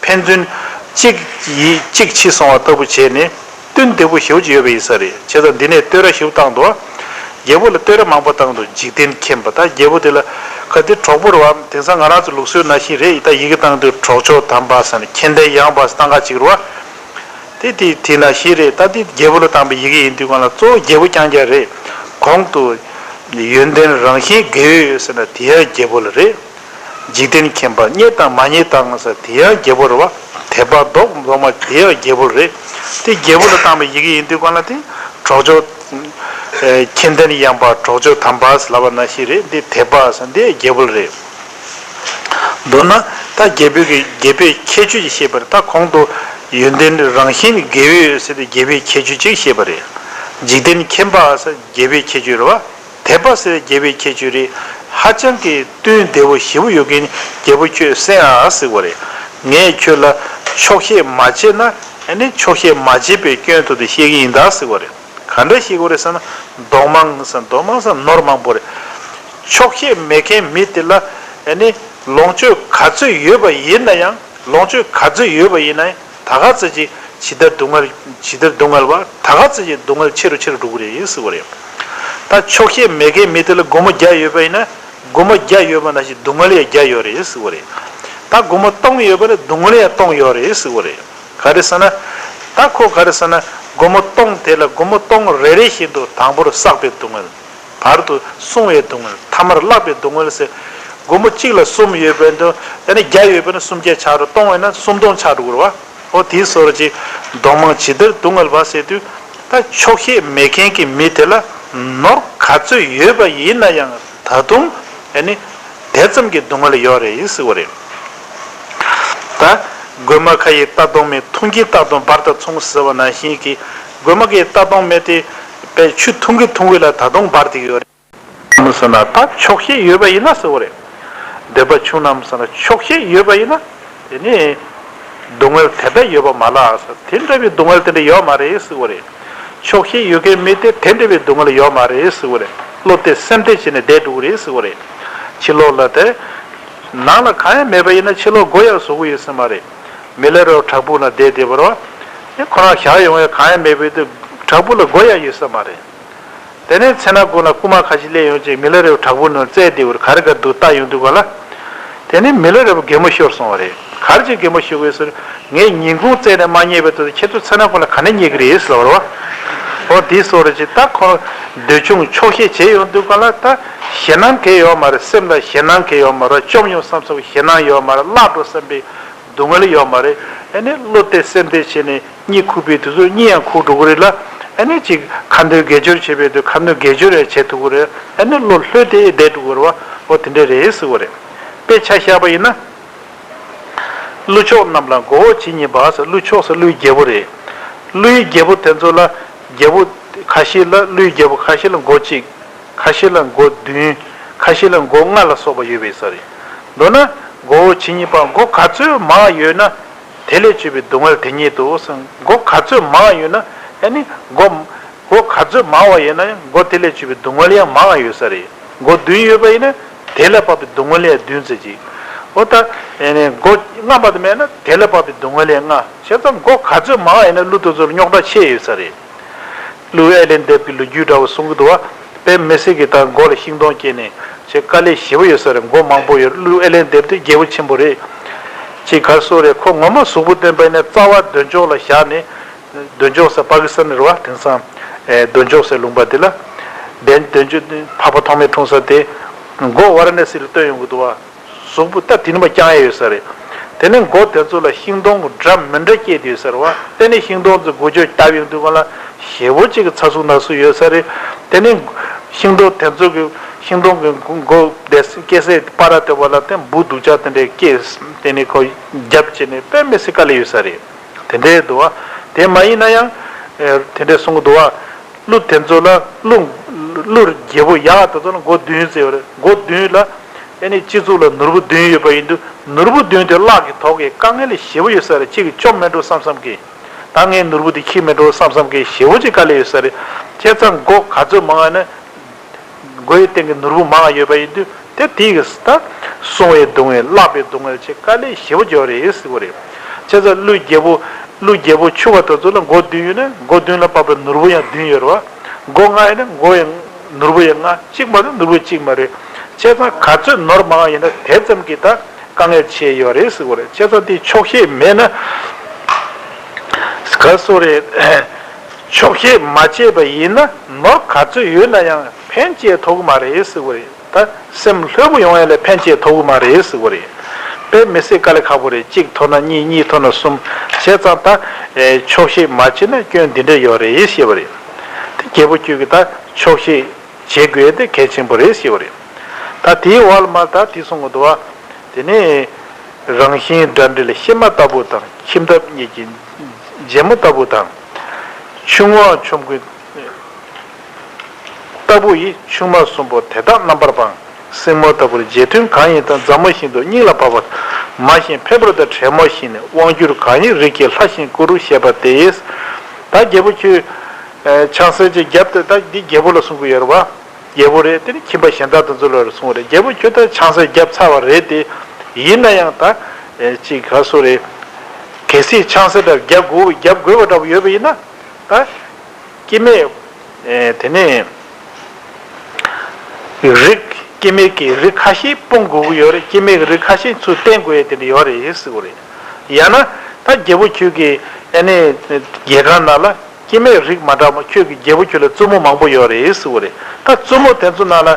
ཕན་ཚུན་གཅིག་ཡིད་གཅིག་ཕྱི་སོང་བ་ལྟ་བུ་བྱས་ནས་བསྟུན་བདེ་པོ་ཞེ་པོ་ཅིག་ཡོད་པ་ཡིན་ས་རེད། བྱས་ཙང་འདི་ནས་བསྟོད་ར་ཞེ་པོ་བཏང་འདུག་རྒྱལ་པོ་ལ་བསྟོད་ར་མང་པོ་བཏང་འདུག་འཇིག་རྟེན་མཁྱེན་པ། ད་རྒྱལ་པོ་དེ་ལ་ག་དེ་གྲོགས་པོ་རེད་བ། དེང་སང་ང་རང་ཚོ་ལུགས་སྲོལ་ནང་བཞིན་རེད། ད་ཡི་གེ་བཏང་དུས་གྲོགས་མཆོག་དམ་པ་ཟེར་ནས་མཁྱེན་ལྡན་ཡངས་པ་ཟེར་བཏང་ག་ཅིག་རེད་བ། དེ་དེ་དེ་ནང་བཞིན་རེད། ད་དེ་རྒྱལ་པོ་ལ་བཏང་པའི་ཡི་གེ་ཡིན་དུས་གང་ལ་གཙོ་བོ་རྒྱལ་པོ་རྐྱང་རྐྱང་རེད། གོང་དུ་ཡོན་ཏན་རང་བཞིན་དགེ་འོས་ཟེར་ན་དེ་ཡང་རྒྱལ་པོ་ལ་རེད། འཇིག་རྟེན་མཁྱེན་པ་རྙེད་དང་མ་རྙེད་དང་ཟེར་དེ་ཡང་རྒྱལ་པོ་རེད་བ། དད་པ་མདོག་མདོག་མ་དེ་ཡང་རྒྱལ་པོ་རེད། དེ་རྒྱལ་པོ་ལ་བཏང་པའི་ཡི་གེ་ཡིན་དུས་གང་ལ་དེ་གྲོགས་མཆོག་ཨེ་མཁྱེན་ལྡན་ཡངས་པ་གྲོགས་མཆོག་དམ་པ་ཟེར་ལབ་པ་ནང་བཞིན་རེད། འདི་དད་པ་ཟེར་འདི་རྒྱལ་པོ་རེད། མདོར་ན་ད་རྒྱལ་པོའི་གི་རྒྱལ་པོའི་ཁྱད་ཆོས་ཅིག་བཤད་པ་རེད། ད་གོང་དུ་ཡོན་ཏན་རང་བཞིན་དགེ་འོས་ཟེར་ཏེ་རྒྱལ་པོའི་ཁྱད་ཆོས་ཅིག་བཤད་པ་རེད། འཇིག་རྟེན་མཁྱེན་པ་ཟེར་རྒྱལ་པོའི་ཁྱད་ཆོས་རེད་བ། དད་པ་ཟེར་རྒྱལ་པོའི་ཁྱད་ཆོས་རེད། ཧ་ཅང་གི་བསྟུན་བདེ་པོ་ཞེ་པོ་ཡོད་མཁན་རྒྱལ་པོ་ཁྱོད་གསན་ཨ་ཟེར་བ་རེད། ངས་ཁྱོད་ལ་ཆོག་ཤེས་མ་བྱས་ན་ཨ་ནི་ཆོག་ཤེས་མ་བྱས་པའི་སྐྱོན་དུ་དེ་བཤད་ཀྱི་ཡིན་ད་ཟེར་བ་རེད། ག་འདྲ་ཞིག་དགོས་རེད་ཟེར་ན། མདོག་མང་ཟེར་མདོག་མང་ཟེར་ནོར་མང་པོ་རེད། ཆོག་ཤེས་མེད་མཁན་མི་དེ་ལ་ཨ་ནི་ལོངས་སྤྱོད་ག་ཚོད་ཡོད་པ་ཡིན་ན་ཡང་ལོངས་སྤྱོད་ག་ཚོད་ཡོད་པ་ཡིན་ན་ཡང་ད་ག་ཚོད་ཅིག་ཇི་ལྟར་སྡུག་བསྔལ་ཇི་ལྟར་སྡུག་བསྔལ་བ་ད་ག་ཚོད་ཅིག་སྡུག་བསྔལ་ཆེ་རུ་ཆེ་རུ་འགྲོ་གི་རེད་ཟེར་བ་རེད། ད་ཆོག་ཤེས་མེད་མཁན་མི་དེ་ལ་སྒོར་མོ་བརྒྱ་ཡོད་པ་ཡིན་ན་སྒོར་མོ་བརྒྱ་ཡོད་པ་ནང་བཞིན་སྡུག་བསྔལ་ཡང་བརྒྱ་ཡོད་རེད་ཟེར་བ་རེད། ད་སྒོར་མོ་སྟོང་ཡོད་པ་ན་སྡུག་བསྔལ་ཡང་སྟོང་ཡོད་རེད་ཟེར་བ་རེད། ག་རེ་ཟེར་ན། ད་ཁོ་ག་རེ་ཟེར་ན་སྒོར་མོ་སྟོང་དེ་ལ་སྒོར་མོ་སྟོང་རེ་རེ་བཞིན་དུ་དང་པོར་བསགས་པའི་སྡུག་བསྔལ། བར་དུ་བསྲུང་བའི་སྡུག་བསྔལ། ཐ་མར་བརླག་པའི་སྡུག་བསྔལ་ཟེར། སྒོར་མོ་གཅིག་ལ་གསུམ་ཡོད་པའི་འདུག་ཨ་ནི་བརྒྱ་ཡོད་པ་ན་སུམ་བརྒྱ་ཆགས་འགྲོ། སྟོང་ཡོད་ན་སུམ་སྟོང་ཆགས་འགྲོ་གི་རེད་བ། ཨོ་དེའི་སོར་གྱི་མདོག་མང་ཇི་ལྟར་སྡུག་བསྔལ་བ་ཟེར་དུས། ད་ཆོག་ཤེས་མེད་མཁན་གྱི་མི་དེ་ལ་ནོར་ག་ཚོད་ཡོད་པ་ཡིན་ན་ཡང་ད་དུང་ཨ་ནི་དེ་ཙམ་གྱི་སྡུག་བསྔལ་ཡོད་རེད་ཟེར་བ་རེད། ད་རྒོད་མ་ཁ་ཡི་རྟ་གདོང་མེད། འཐུང་གིན་རྟ་གདོང་འབར་དང་མཚུངས་ཟེར་བ་ནང་བཞིན་གྱི་རྒོད་མ་ཁ་ཡི་རྟ་གདོང་མེད་དེ་དཔེ་ཆུ་འཐུང་གིན་འཐུང་གིན་ལ་ད་དུང་འབར་བསྡད་ཀྱི་ཡོད་རེད། མི་སོང་ན་ད་ཆོག་ཤེས་ཡོད་པ་ཡིན་ན་ཟེར་བ་རེད། འདོད་པ་ཆུང་རྣམས་སོང་ན་ཆོག་ཤེས་ཡོད་པ་ཡིན་ན་དེ་ནི་སྡུག་བསྔལ་དེ་འདྲ་ཡོད་པ་མ་ལགས་ཟེར། དེ་འདྲ་བའི་སྡུག་བསྔལ་དེ་འདྲ་ཡོད་མ་རེད་ཟེར་བ་རེད། ཆོག་ཤེས་ཡོད་མཁན་མི་དེ་དེ་འདྲ་བའི་སྡུག་བསྔལ་ཡོད་མ་རེད་ཟེར་བ་རེད། བློ་གཏད་སེམས་གཏད་བྱས་ནས་བསྡད་འགྲོ་གི་རེད་ཟེར་བ་རེད། ཕྱི་ལོགས་ལ་དེ་ནང་ལ་གང་ཡང་མེད་པ་ཡིན་ན་ཕྱི་ལོགས་མགོ་ཡང་ཟུག་གི་ཡོད་ས་མ་རེད། མི་ལ་རས་པ་བྲག་ཕུག་ན་བསྡད་བསྡད་པ་རེད་བ། ཁོ་རང་བཞག་ཡོང་ཡ་གང་ཡང་མེད་པའི་དུས་བྲག་ཕུག་ལ་སྒོ་ཡང་ཡོད་ས་མ་རེད། དེ་ནས་མཚན་ནག་གུང་ལ་རྐུན་མ་ཁ་ཤས་སླེབས་ཡོང་རྗེས་མི་ལ་རས་པ་བྲག་ཕུག་ནང་བཙལ་བསྡད་པར་ག་རེ་ག་རེ་འདུག་བལྟ་ཡོང་དུས་ག་ལ། དེ་ནས་མི་ལ་རས་པ་གད་མོ་ཤོར་སོང་བ་རེད། ག་རེ་བྱས་གད་མོ་ཤོར་དགོས་ཟེར། ངས་ཉིན་གུང་བཙལ་ནས་མ་རྙེད་པའི་དུས་ཁྱེད་ཚོ་མཚན་ནག་གུང་ལ་ག་ནས་རྙེད་ཀྱི་རེད་ཟེར་བ་རེད་བ། འོ་དེའི་སོ་རེད་ཅེས་ད་ཁོ་འདོད་ཆུང་ཆོག་ཤེས་བྱས་ཡོང་དུས་ག་ལ་ད་ཞེད་སྣང་གང་ཡོད་མ་རེད། སེམས་ལ་ཞེད་སྣང་གང་ཡོད་མ་རེད། བཅོམ་ཡོང་བསམ་བསམ་གྱི་ཞེད་སྣང་ཡོད་མ་རེད། བརླག་འགྲོ་བསམ་པའི་སྡུག་བསྔལ་ཡོད་མ་རེད། ཨ་ནི་བློ་གཏད་སེམས་གཏད་བྱས་ནས་གཉིད་ཁུག་པའི་དུས་ཚོད་གཉིད་ཡང་ཁུག་འགྲོ་གི་རེད་ལ། ཨ་ནི་ཅིག་ཁ་འདོན་དགེ་སྦྱོར་བྱེད་པའི་དུས་ཁ་འདོན་དགེ་སྦྱོར་ཡང་བྱེད་ཐུབ་ཀྱི་རེད། ཨ་ནི་བློ་ལྷོད་དེ་བསྡད་འགྲོ་གི་རེད་བ། འོ་དེ་འདྲ་རེད་ཟེར་བ་རེད། དཔེ་ཆ་བཞག་པ་ཡིན་ན། ཀླུ་མཆོག་རྣམས་ལ་མགོ་བོ་ཇི་སྙེད་པ་ཟེར། ཀླུ་མཆོག་ཟེར་ཀླུའི་རྒྱལ་པོ་རེད། ཀླུའི་རྒྱལ་པོ་དེ་ཚོ་ལ་རྒྱལ་པོ་ཁ་ཤས་ལ་ཀླུའི་རྒྱལ་པོ་ཁ་ཤས་ལ་མགོ་གཅིག་ཁ་ཤས་ལ་མགོ་བདུན། ཁ་ཤས་ལ་མགོ་ལྔ་ལ་སོགས་པ་ཡོད་པའི་ས་རེད། མདོར་ན་མགོ་བོ་ཇི་སྙེད་པ་མགོ་ག་ཚོད་མང་ཡོད་ན་དེ་ལས་བྱུང་བའི་སྡུག་བསྔལ་དེ་སྙེད་དོ་ཟེར། མགོ་ག་ཚོད་མང་ཡོད་ན་ཨ་ནི་མགོ་མགོ་ག་ཚོད་མང་བ་ཡོད་ན་ཡང་མགོ་དེ་ལས་བྱུང་བའི་སྡུག་བསྔལ་ཡང་མང་བ་ཡོད་ས་རེད། མགོ་བདུན་ཡོད་པ་ཡིན་ན་དེ་ལས་དཔག་པའི་སྡུག་བསྔལ་ཡང་བདུན་ཙམ་ཅིག་འོ་ད་ཨ་ནི་མགོ་ལྔ་བར་དུ་མེད་ན་དེ་ལས་དཔག་པའི་སྡུག་བསྔལ་ཡང་ལྔ། བྱས་ཙང་མགོ་ག་ཚོད་མང་བ་ཡིན་ན་ཀླུ་དེ་ཚོར་རྙོག་དྲ་ཆེ་ཡོད་ས་རེད། ཀླུ་ཨེ་ལན་འདེབས་ཀྱི་ལོ་རྒྱུས་འདྲ་བོ་གསུང་གི་འདུག་བ། དཔེ་མི་སྲིད་ཀྱི་ད་མགོ་ལ་ཤིང་སྡོང་སྐྱེས་ནས་ཆེས་དཀའ་ལས་ཞེ་པོ་ཡོད་ས་རེད། མགོ་མང་པོ་ཡོད། ཀླུ་ཨེ་ལན་འདེབས་དེ་རྒྱལ་པོ་ཆེན་པོ་རེད། ཅིག་གར་སོགས་རེད། ཁོ་ངོ་མ་གཟུགས་པོ་བསྟན་པ་ཡིན་ན་རྩ་བ་འདོན་ཅོག་ལ་བཞག་ནས། འདོན་ཅོག་ཟེར་པ་ཀི་སི་ཐན་རེད་བ། དེང་སང་འདོན་ཅོག་ཟེར་ལུང་པ་དེ་ལ། འདོན་འདོན་ཅོག་འཕགས་པ་ཐོགས་མེད་འཁྲུངས་ས་དེ། མགོ་ཝཱ་ར་ཎ་སི་ལ་བཏོན་ཡོང་གི་འདུག་བ། གཟུགས་པོ་ད་དེ་ནི་མ་བརྐྱང་ཡས་ཡོད་ས་རེད། དེ་ནས་མགོ་དེ་ཚོ་ལ་ཤིང་སྡོང་གི་འདྲ་མི་འདྲ་སྐྱེས་བསྡད་ཡོད་ས་རེད་བ། དེ་ནས་ཤིང་སྡོང་ཚོ་འགུལ་སྐྱོད་བརྒྱབ་ཡོང་དུས་སྒང་ལ་ཞེ་པོ་ཅིག་གི་ཚ་ཟུག་ན་ཟུག་ཡོད་ས་རེད། དེ་ནས་ཤིང་སྡོང་དེ་ཚོ་གི་ཤིང་སྡོང་གི་མགོ་དེ་སྐྱེ་སའི་པར་དེ་བ་ལ་དེ་འབུ་སྡུག་ཅག་དེ་འདྲས་སྐྱེས། དེ་ནས་ཁོ་རྒྱབ་བྱས་ནས་དཔེ་མི་སྲིད་དཀའ་ལས་ཡོད་ས་རེད། དེ་འདྲས་འདུག་བ། དེ་མ་ཡིན་ན་ཡང་དེ་འདྲས་གསུང་གི་འདུག་བ། ཀླུ་དེ་ཚོ་ལ་ཀླུ་ཀླུ་རྒྱལ་པོ་ཡག་དེ་ཚོ་ལ་མགོ་བདུན་ཟེར་བ་རེད། མགོ་བདུན་ལ་ཨེ་ནི་སྤྱི་གཙུག་ལ་ནོར་བུ་བདུན་ཡོད་པ་ཡིན་དུས་ནོར་བུ་བདུན་དེ་གླགས་ཀྱི་ཐོག་གི་དཀའ་ངལ་ཞེ་པོ་ཡོད་ས་རེད། གཅིག་གིས་བཅོམ་མེད་འགྲོ་བསམ་བསམ་གི། ད་ངའི་ནོར་བུ་དེ་ཁྱེར་མེད་འགྲོ་བསམ་བསམ་གི་ཞེ་པོ་ཅིག་དཀའ་ལས་ཡོད་ས་རེད། བྱས་ཙང་མགོ་ག་ཚོད་མང་བ་ན་མགོའི་སྟེང་གི་ནོར་བུ་མང་བ་ཡོད་པ་ཡིན་དུས་དེ་དེ་གི་ད་སྲུང་བའི་སྡུག་བསྔལ་བརླག་པའི་སྡུག་བསྔལ་ཆེ་དཀའ་ལས་ཞེ་པོ་ཅིག་ཡོད་རེད་ཟེར་བ་རེད། བྱས་ཙང་ཀླུ་རྒྱལ་པོ་ཀླུ་རྒྱལ་པོ་ཕྱུག་པ་དེ་ཚོ་ལ་མགོ་བདུན་ཡོད་ན་མགོ་བདུན་ལ་དཔག་པའི་ནོར་བུ་ཡང་བདུན་ཡོད་རེད་བ། མགོ་ལྔ་ཡོད་ན་མགོ་ཡང་ནོར་བུ་ཡང་ལྔ། གཅིག་མ་གཏོགས་ནོར་བུ་གཅིག་མ་རེད། བྱས་ཙང་ག་ཚོད་ནོར་མང་ཡིན་ན་དེ་ཙམ་གྱིས་ད་དཀའ་ངལ་ཆེ་ཡོད་རེད་ཟེར་བ་རེད། བྱས་ཙང་དེ་ཆོག་ཤེས་མེད་ན་ག་སོ་རེད། ཆོག་ཤེས་མ་བྱས་པ་ཡིན་ན་ནོར་ག་ཚོད་ཡོད་ན་ཡང་ཕན་ཆེ་ཐོགས་ཀྱི་མ་རེད་ཟེར་བ་རེད། ད་སེམས་ལྷོད་པོ་ཡོང་ཡ་ལས་ཕན་ཆེ་ཐོགས་ཀྱི་མ་རེད་ཟེར་བ་རེད། དཔེ་མི་སྲིད་དཀའ་ལས་ཁག་པོ་རེད། གཅིག་ཐོབ་ན་གཉིས། གཉིས་ཐོབ་ན་གསུམ། བྱས་ཙང་ད་ཆོག་ཤེས་མ་བྱས་ན་སྐྱོན་འདི་འདྲ་ཡོད་རེད་ཞེས་པ་རེད། དེ་རྒྱལ་པོ་ཁྱོད་ཀྱིས་ད་ཆོག་ཤེས་བྱེད་དགོས་དེ་གལ་ཆེན་པོ་རེད་ཞེས་པ་རེད། ད་དེའི་འོག་ལ་མར་ད་དེ་གསུང་གི་འདུག་བ། དེ་ནས་རང་བཞིན་དགྲ་འབྲེལ་ཤེས་མ་ལྟ་བུ་དང་། ཁྱིམ་ཐབ་གཉིས་ཀྱི་རྗེ་མོ་ལྟ་བུ་དང་། ཆུང་བ་ཆོམ་རྐུན་ལྟ་བུ་ཡི། ཆུང་མ་གསུམ་པོ་དེ་དག་རྣམ་པར་སྤངས། སྲིང་མོ་ལྟ་བུར་རྗེས་མཐུན་གང་ཡིན་དང་། མཛའ་མོ་བཞིན་དུ་སྙིང་ལ་བབ་པ་དང་། མ་བཞིན་ཕེབས་པ་དང་བྲན་མོ་བཞིན། དབང་བསྒྱུར་གང་ཡིན་རིགས་ཀྱི་ལྷ་བཞིན་བཀུར། ཞེས་པ་སྟེ། ད་རྒྱལ་པོ་ཁྱོད་ཆང་ས་ཅིག་བརྒྱབ་སྟེ། ད་འདི་རྒྱལ་པོ་ལ་གསུང་གི་ཡོད་རེད་བ། རྒྱལ་པོ་རེད། དེ་ནི་ཁྱིམ་པ་གཞན་དག་དེ་ཚོ་ལ་གསུང་རེད། རྒྱལ་པོ་ཁྱོད་ད་ཆང་ས་བརྒྱབ་ཚར་བ་རེད་དེ། ཡིན་ན་ཡང་ད་ཅིག་ག་སོ་རེད། གལ་སྲིད་ཆང་ས་འདྲ་བརྒྱབ་དགོས་བརྒྱབ་དགོས་པ་འདྲ་པོ་ཡོད་པ་ཡིན་ན། ད་སྐྱེ་མེད་དེ་ནས་རིགས་སྐྱེ་མེད་ཀྱི་རིགས་ཁ་ཤས་སྤོང་དགོས་ཀྱི་ཡོད་རེད། སྐྱེ་མེད་ཀྱི་རིགས་ཁ་ཤས་ཚུར་བསྟེན་དགོས་ཡ་དེ་འདྲ་ཡོད་རེད་ཟེར་གྱི་རེད། ཡང་ན་ད་རྒྱལ་པོ་ཁྱོད་ཀྱི་ཨ་ནི་རྒྱལ་ཁང་ནང་ལ་སྐྱེ་མེད་རིགས་མ་འདྲ་མོ། ཁྱོད་ཀྱི་རྒྱལ་པོ་ཁྱོད་ལ་བཙུན་མོ་མང་པོ་ཡོད་རེད་ཟེར་གྱི་རེད། ད་བཙུན་མོ་དེ་ཚོ་ནང་ལ་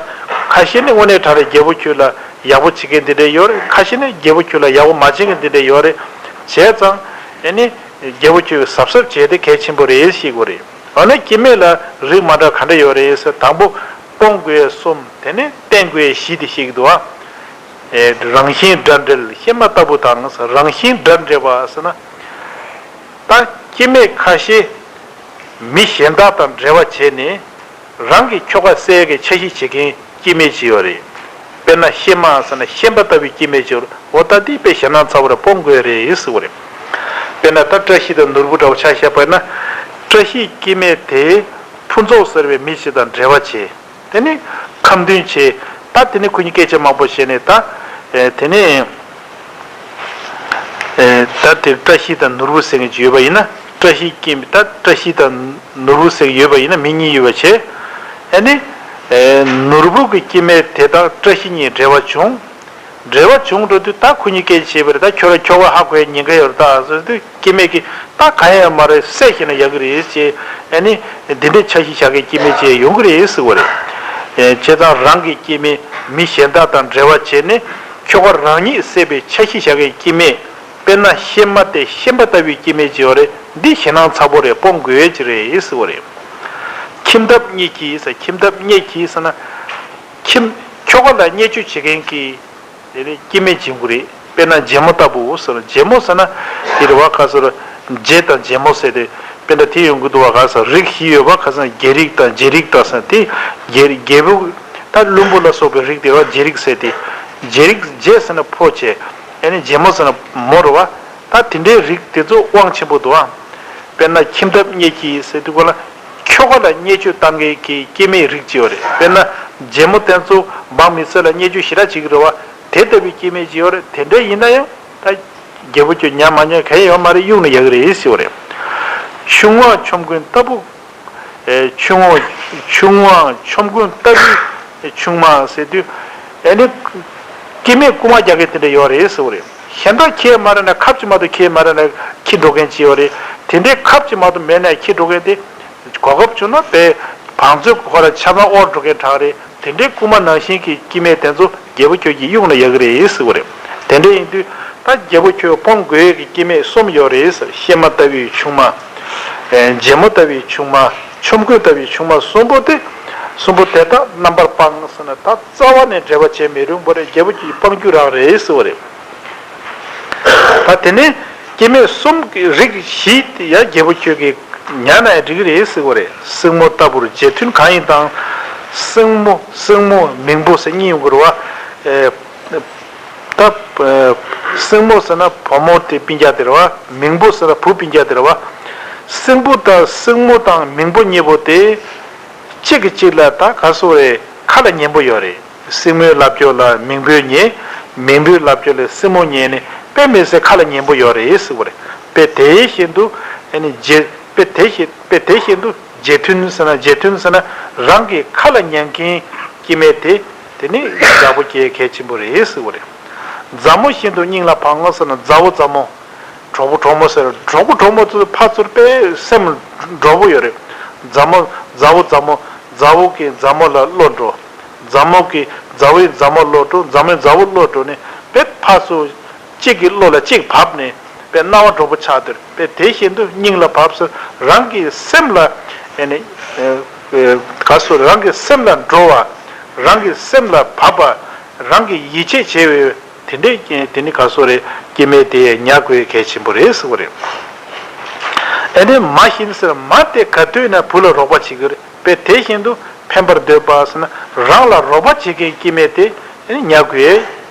ཁ་ཤས་ནི་དངོས་གནས་དྲང་གནས་རྒྱལ་པོ་ཁྱོད་ལ་ཡག་པོ་བྱེད་མཁན་དེ་འདྲ་ཡོད་རེད། ཁ་ཤས་ནི་རྒྱལ་པོ་ཁྱོད་ལ་ཡག་པོ་མ་བྱེད་མཁན་དེ་འདྲ་ཡོད་རེད། བྱས་ཙང་ཨ་ནི་རྒྱལ་པོ་ཁྱོད་ཀྱི་གཟབ་གཟབ་བྱས་ཏེ་གལ་ཆེན་པོ་རེད་ཟེར་གྱི་རེད། འོ་ན་སྐྱེ་མེད་ལ་རིགས་མ་འདྲ་ག་འདྲ་ཡོད་རེད་ཟེར། དང་པོ་སྤོང་དགོས་གསུམ། དེ་ནས་བསྟེན་དགོས་བཞི་དེ་བཤད་ཀྱི་འདུག་ཨ། ཨེ་རང་བཞིན་དགྲ་འབྲེལ་ཤེས་མ་ལྟ་བུ་དང་། རང་བཞིན་དགྲ་འབྲེལ་བ་ཟེར་ན། ད་སྐྱེ་མེད་ཁ་ཤས་མི་གཞན་དག་དང་འབྲེལ་བ་བྱས་ནས་རང་གི་ཁྱོ་ག་བསད་ཀྱི་འཆར་གཞི་བྱེད་མཁན་སྐྱེ་མེད་ཅིག་ཡོད་རེད། དཔེར་ན་ཤེས་མ་ཟེར་ན་ཤན་པ་ལྟ་བུའི་སྐྱེ་མེད་ཅིག་ཡོད་རེད། འོ་ད་འདི་དཔེ་ཞེད་སྣང་ཚ་བོ་རེད། སྤོང་དགོས་རེད་ཟེར་བ་རེད། དཔེར་ན་ད་བཀྲ་ཤིས་དང་ནོར་བུ་འདྲ་བོ་ཆ་བཞག་པ་ཡིན་ན། བཀྲ་ཤིས་སྐྱེ་མེད་དེ་ཕུན་ཚོགས་ཟེར་བའི་མི་ཞིག་དང་འབྲེལ་བ་བྱས། དེ་ནི་ཁ་འདོན་བྱས། ད་དེ་ནི་ཁོ་གཉིས་སྐད་ཆ་མང་པོ་བཤད་ནས་ད། ཨེ་དེ་ནི་ ཨེ། ད་དེར་བཀྲ་ཤིས་དང་ནོར་བུ་ཟེར་མཁན་ཅིག་ཡོད་པ་ཡིན་ན། བཀྲ་ཤིས་སྐྱེ་མི་ད་བཀྲ་ཤིས་དང་ནོར་བུ་ཟེར་མཁན་ཡོད་པ་ཡིན་ན་མི་གཉིས་ཡོད་པ་བྱས། ཨ་ནི། ཨེ། ནོར་བུ་གི་སྐྱེ་དམན་དེ་དག་བཀྲ་ཤིས་གཉིས་འབྲེལ་བ་བྱུང་། འབྲེལ་བ་བྱུང་འགྲོ་དུས་ད་ཁོ་གཉིས་སྐད་ཆ་བྱས་པ་རེད། ད་ཁྱོད་རང་ཁྱོ་ག་ཧ་གོ་ཡ་ཉེན་ཁ་ཡོད་རེད་ད་ཟེར་དུས། སྐྱེ་དམན་གྱིས་ད་གང་ཡང་མ་རེད། བསད་ཤེས་ན་ཡག་གི་རེད་ཅེས། ཨ་ནི། འདི་འདྲའི་འཆར་གཞི་བཞག་མཁན་སྐྱེ་དམན་ཅིག་ཡོང་གི་རེད་ཟེར་བ་རེད། ཨེ། བྱས་ཙང་རང་གི་སྐྱེ་དམན་མི་གཞན་དག་དང་འབྲེལ་བ་བྱས་ནས་ཁྱོ་ག་རང་ཉིད་བསད་པའི་འཆར་གཞི་བཞག་མཁན་སྐྱེ་དམན། དཔེར་ན་ཤན་མ་སྟེ་ཤན་པ་ལྟ་བུའི་སྐྱེ་དམན་ཅིག་ཡོད་རེད། འདི་ཞེད་སྣང་ཚ་པོ་རེད། སྤོང་དགོས་ཀྱི་རེད་ཟེར་བ་རེད། ཁྱིམ་ཐབ་གཉིས་ཀྱིས་ཟེར། ཁྱིམ་ཐབ་གཉིས་ཀྱིས་ཟེར་ན། ཁྱིམ་ཁྱོ་ག་ལ་བརྙས་བཅོས་བྱེད་མཁན་གྱི་དེ་ནི་སྐྱེ་དམན་ཡིན་དགོས་རེད། དཔེར་ན་རྗེ་མོ་ལྟ་བུ་ཟེར། རྗེ་མོ་ཟེར་ན་དེ་རེད་བ། ག་ཟེར། རྗེ་དང་རྗེ་མོ་ཟེར་དུས་དཔེར་ན་དེ་ཡོང་གི་འདུག་བ། ག་ཟེར། རིགས་བཞི་ཡོད་པ། ག་ཟེར། རྒྱལ་རིགས་དང་རྗེ་རིགས་དང་ཟེར། དེ་རྒྱལ་རྒྱལ་པོ་ད་བློན་པོ་ལ་སོགས་པའི་རིགས་དེ་རེད་བ། རྗེ་རིགས་ཟེར་དེ། རྗེ་རིགས། རྗེ་ཟེར་ན་ཕོ་བྱས། ཨ་ནི་རྗེ་མོ་ཟེར་ན་མོ་རེད་བ། ད་དེ་འདྲའི་རིགས་དེ་ཚོ་དབང་ཆེན་པོ་འདུག་ཨ། དཔེར་ན་ཁྱིམ་ཐབ་གཉིས་ཀྱིས་ཟེར་དུས་སྒང་ལ། ཁྱོ་ག་ལ་བརྙས་བཅོས་བཏང་མཁན་གྱི་སྐྱེ་དམན་རིགས་ཅིག་ཡོད་རེད། དཔེར་ན་རྗེ་མོ་དེ་ཚོ་འབངས་མི་སེར་ལ་བརྙས་བཅོས་ཞེ་དྲག་བྱེད་ཀྱི་རེད་བ། དེ་ལྟ་བུའི་སྐྱེ་དམན་ཅིག་ཡོད་རེད། དེ་འདྲ་ཡིན་ན་ཡང་ད་རྒྱལ་པོ་ཁྱོད་ཉན་མ་ཉན་གང་ཡང་ཡོད་མ་རེད། གཡུག་ན་ཡག་གི་རེད་ཟེར་བ་རེད། ཆུང་བ་ཆོམ་རྐུན་ལྟ་བུ། ཨེ། ཆུང་བ་ཆུང་བ་ཆོམ་རྐུན་ལྟ་བུའི་ཆུང་མ་ཟེར་དུས། ཨེ་ནི། སྐྱེ་དམན་རྐུ་མ་རྒྱག་མཁན་དེ་འདྲ་ཡོད་རེད་ཟེར་བ་རེད། གཞན་དག་ཁྱེད་མ་རེད་ན། ཁབ་ཅིག་མ་གཏོགས་ཁྱེད་མ་རེད་ན་འཁྱེར་འགྲོ་མཁན་ཅིག་ཡོད་རེད། དེ་འདྲའི་ཁབ་ཅིག་མ་གཏོགས་མེད་ན་འཁྱེར་འགྲོ་མཁན་དེ། གོ་སྐབས་བྱུང་ན་དཔེ་བང་མཛོད་ཁོ་རང་ཆ་ཚང་དབོར་འགྲོ་མཁན་དྲག་རེད། དེ་འདྲའི་རྐུ་མ་ནང་བཞིན་གྱི་སྐྱེ་དམན་དེ་ཚོ་རྒྱལ་པོ་ཁྱོད་ཀྱིས་གཡུག་ན་ཡག་གི་རེད་ཟེར་བ་རེད། དེ་འདྲ་ཡིན་དུས་ད་རྒྱལ་པོ་ཁྱོད་སྤོང་དགོས་ཀྱི་སྐྱེ་དམན་གསུམ་ཡོད་རེད་ཟེར། ཤན་མ་ལྟ་བུའི་ཆུང་མ། ཨེ། རྗེ་མོ་ལྟ་བུའི་ཆུང་མ། ཆོམ་རྐུན་ལྟ་བུའི་ཆུང་མ་གསུམ་པོ་དེ། གསུམ་པོ་དེ་དག་རྣམ་པར་སྤངས་ཟེར་ན་ད་རྩ་བ་ནས་འབྲེལ་བ་བྱེད་མི་རུང་བ་རེད། རྒྱལ་པོ་ཁྱོད་ཀྱིས་སྤང་རྒྱུ་རང་རེད་ཟེར་བ་རེད། ད་དེ་ནས་སྐྱེ་དམན་གསུམ་གྱི་རིགས་བཞི་དེ་ཡང་རྒྱལ་པོ་ཁྱོད་ཀྱིས་ཉན་ན་ཡང་འགྲིག་གི་རེད་ཟེར་བ་རེད། སྲིང་མོ་ལྟ་བུར་རྗེས་མཐུན་གང་ཡིན་དང་། སྲིང་མོ་སྲིང་མོ་མིང་པོ་ཟེར་གཉིས་ཡོང་གི་རེད་བ། ཨེ། ད། ཨེ། སྲིང་མོ་ཟེར་ན་བུ་མོ་དེ་སྤུན་ཀྱག་དེ་རེད་བ། མིང་པོ་ཟེར་ན་བུ་སྤུན་ཀྱག་དེ་རེད་བ། སྲིང་པོ་དང་སྲིང་མོ་དང་མིང་པོ་གཉིས་པོ་དེ། གཅིག་གིས་གཅིག་ལ་ད་ག་ཟེར་རེད། ཁ་ལ་ཉན་པོ་ཡོད་རེད། སྲིང་མོའི་ལབ་ཕྱོགས་ལ་མིང་པོས་ཉན། མིང་པོའི་ལབ་ཕྱོགས་ལ་སྲིང་མོ་ཉན་ནས་དཔེ་མི་སྲིད་ཁ་ལ་ཉན་པོ་ཡོད་རེད་ཟེར་བ་རེད། དཔེ་དེ་བཞིན་དུ་ཨ་ནི་རྗེ་དཔེ་དེ་བཞིན་དཔེ་དེ་བཞིན་དུ་རྗེས་མཐུན་ཟེར་ན་རྗེས་མཐུན་ཟེར་ན་རང་གི་ཁ་ལ་ཉན་མཁན་སྐྱེ་དམན་དེ། དེ་ནི་ཡག་པོ་སྐྱེ་གལ་ཆེན་པོ་རེད་ཟེར་བ་རེད། མཛའ་མོ་བཞིན་དུ་སྙིང་ལ་བབ་ངོ་ཟེར་ན་མཛའ་བོ་མཛའ་མོ། གྲོགས་པོ་གྲོགས་མོ་ཟེར། གྲོགས་པོ་གྲོགས་མོ་ཚོ་ཕར་ཚུར་དཔེ་སེམས་འགྲོགས་པོ་ཡོད་རེད། མཛའ་མོ་མཛའ་བོ་མཛའ་མོ། མཛའ་བོ་གིས་མཛའ་མོ་ལ་བློ་འགྲོ། མཛའ་མོ་གིས་མཛའ་བོས་མཛའ་མོ་བློ་འགྲོ། མཛའ་མོས་མཛའ་བོ་བློ་འགྲོ་ནས་དཔེ་ཕར་ཚུར་གཅིག་གི་བློ་ལ་གཅིག་བབས་ནས་དཔེ་སྣང་བ་འགྲོགས་པོ་ཆགས་དེར། དཔེ་དེ་བཞིན་དུ་སྙིང་ལ་བབས་ཟེར། རང་གི་སེམས་ལ་ཨེ་ནི་ཨེ་ཨེ་ག་ཟེར། རང་གི་སེམས་ལ་འགྲོ་བ། རང་གི་སེམས་ལ་བབས་པ། རང་གི་ཡིད་ཆེས་བྱེད་པའི། དེ་འདྲའི་རྐྱེན་དེ་ནི་ག་ཟེར་རེད། སྐྱེ་དམན་དེ་ཉར་དགོས་གལ་ཆེན་པོ་རེད་ཟེར་བ་རེད། ཨེ་ནི་མ་བཞིན་ཟེར། མ་དེ་ག་དུས་ན་བུ་ལ་རོགས་པ་བྱེད་ཀྱི་རེད། དཔེ་དེ་བཞིན་དུ་ཕན་པར་འདོད་པ་ཟེར་ན་རང་ལ་རོགས་པ་བྱེད་མཁན་སྐྱེ་དམན་དེ་ཨེ་ནི་ཉར་དགོས་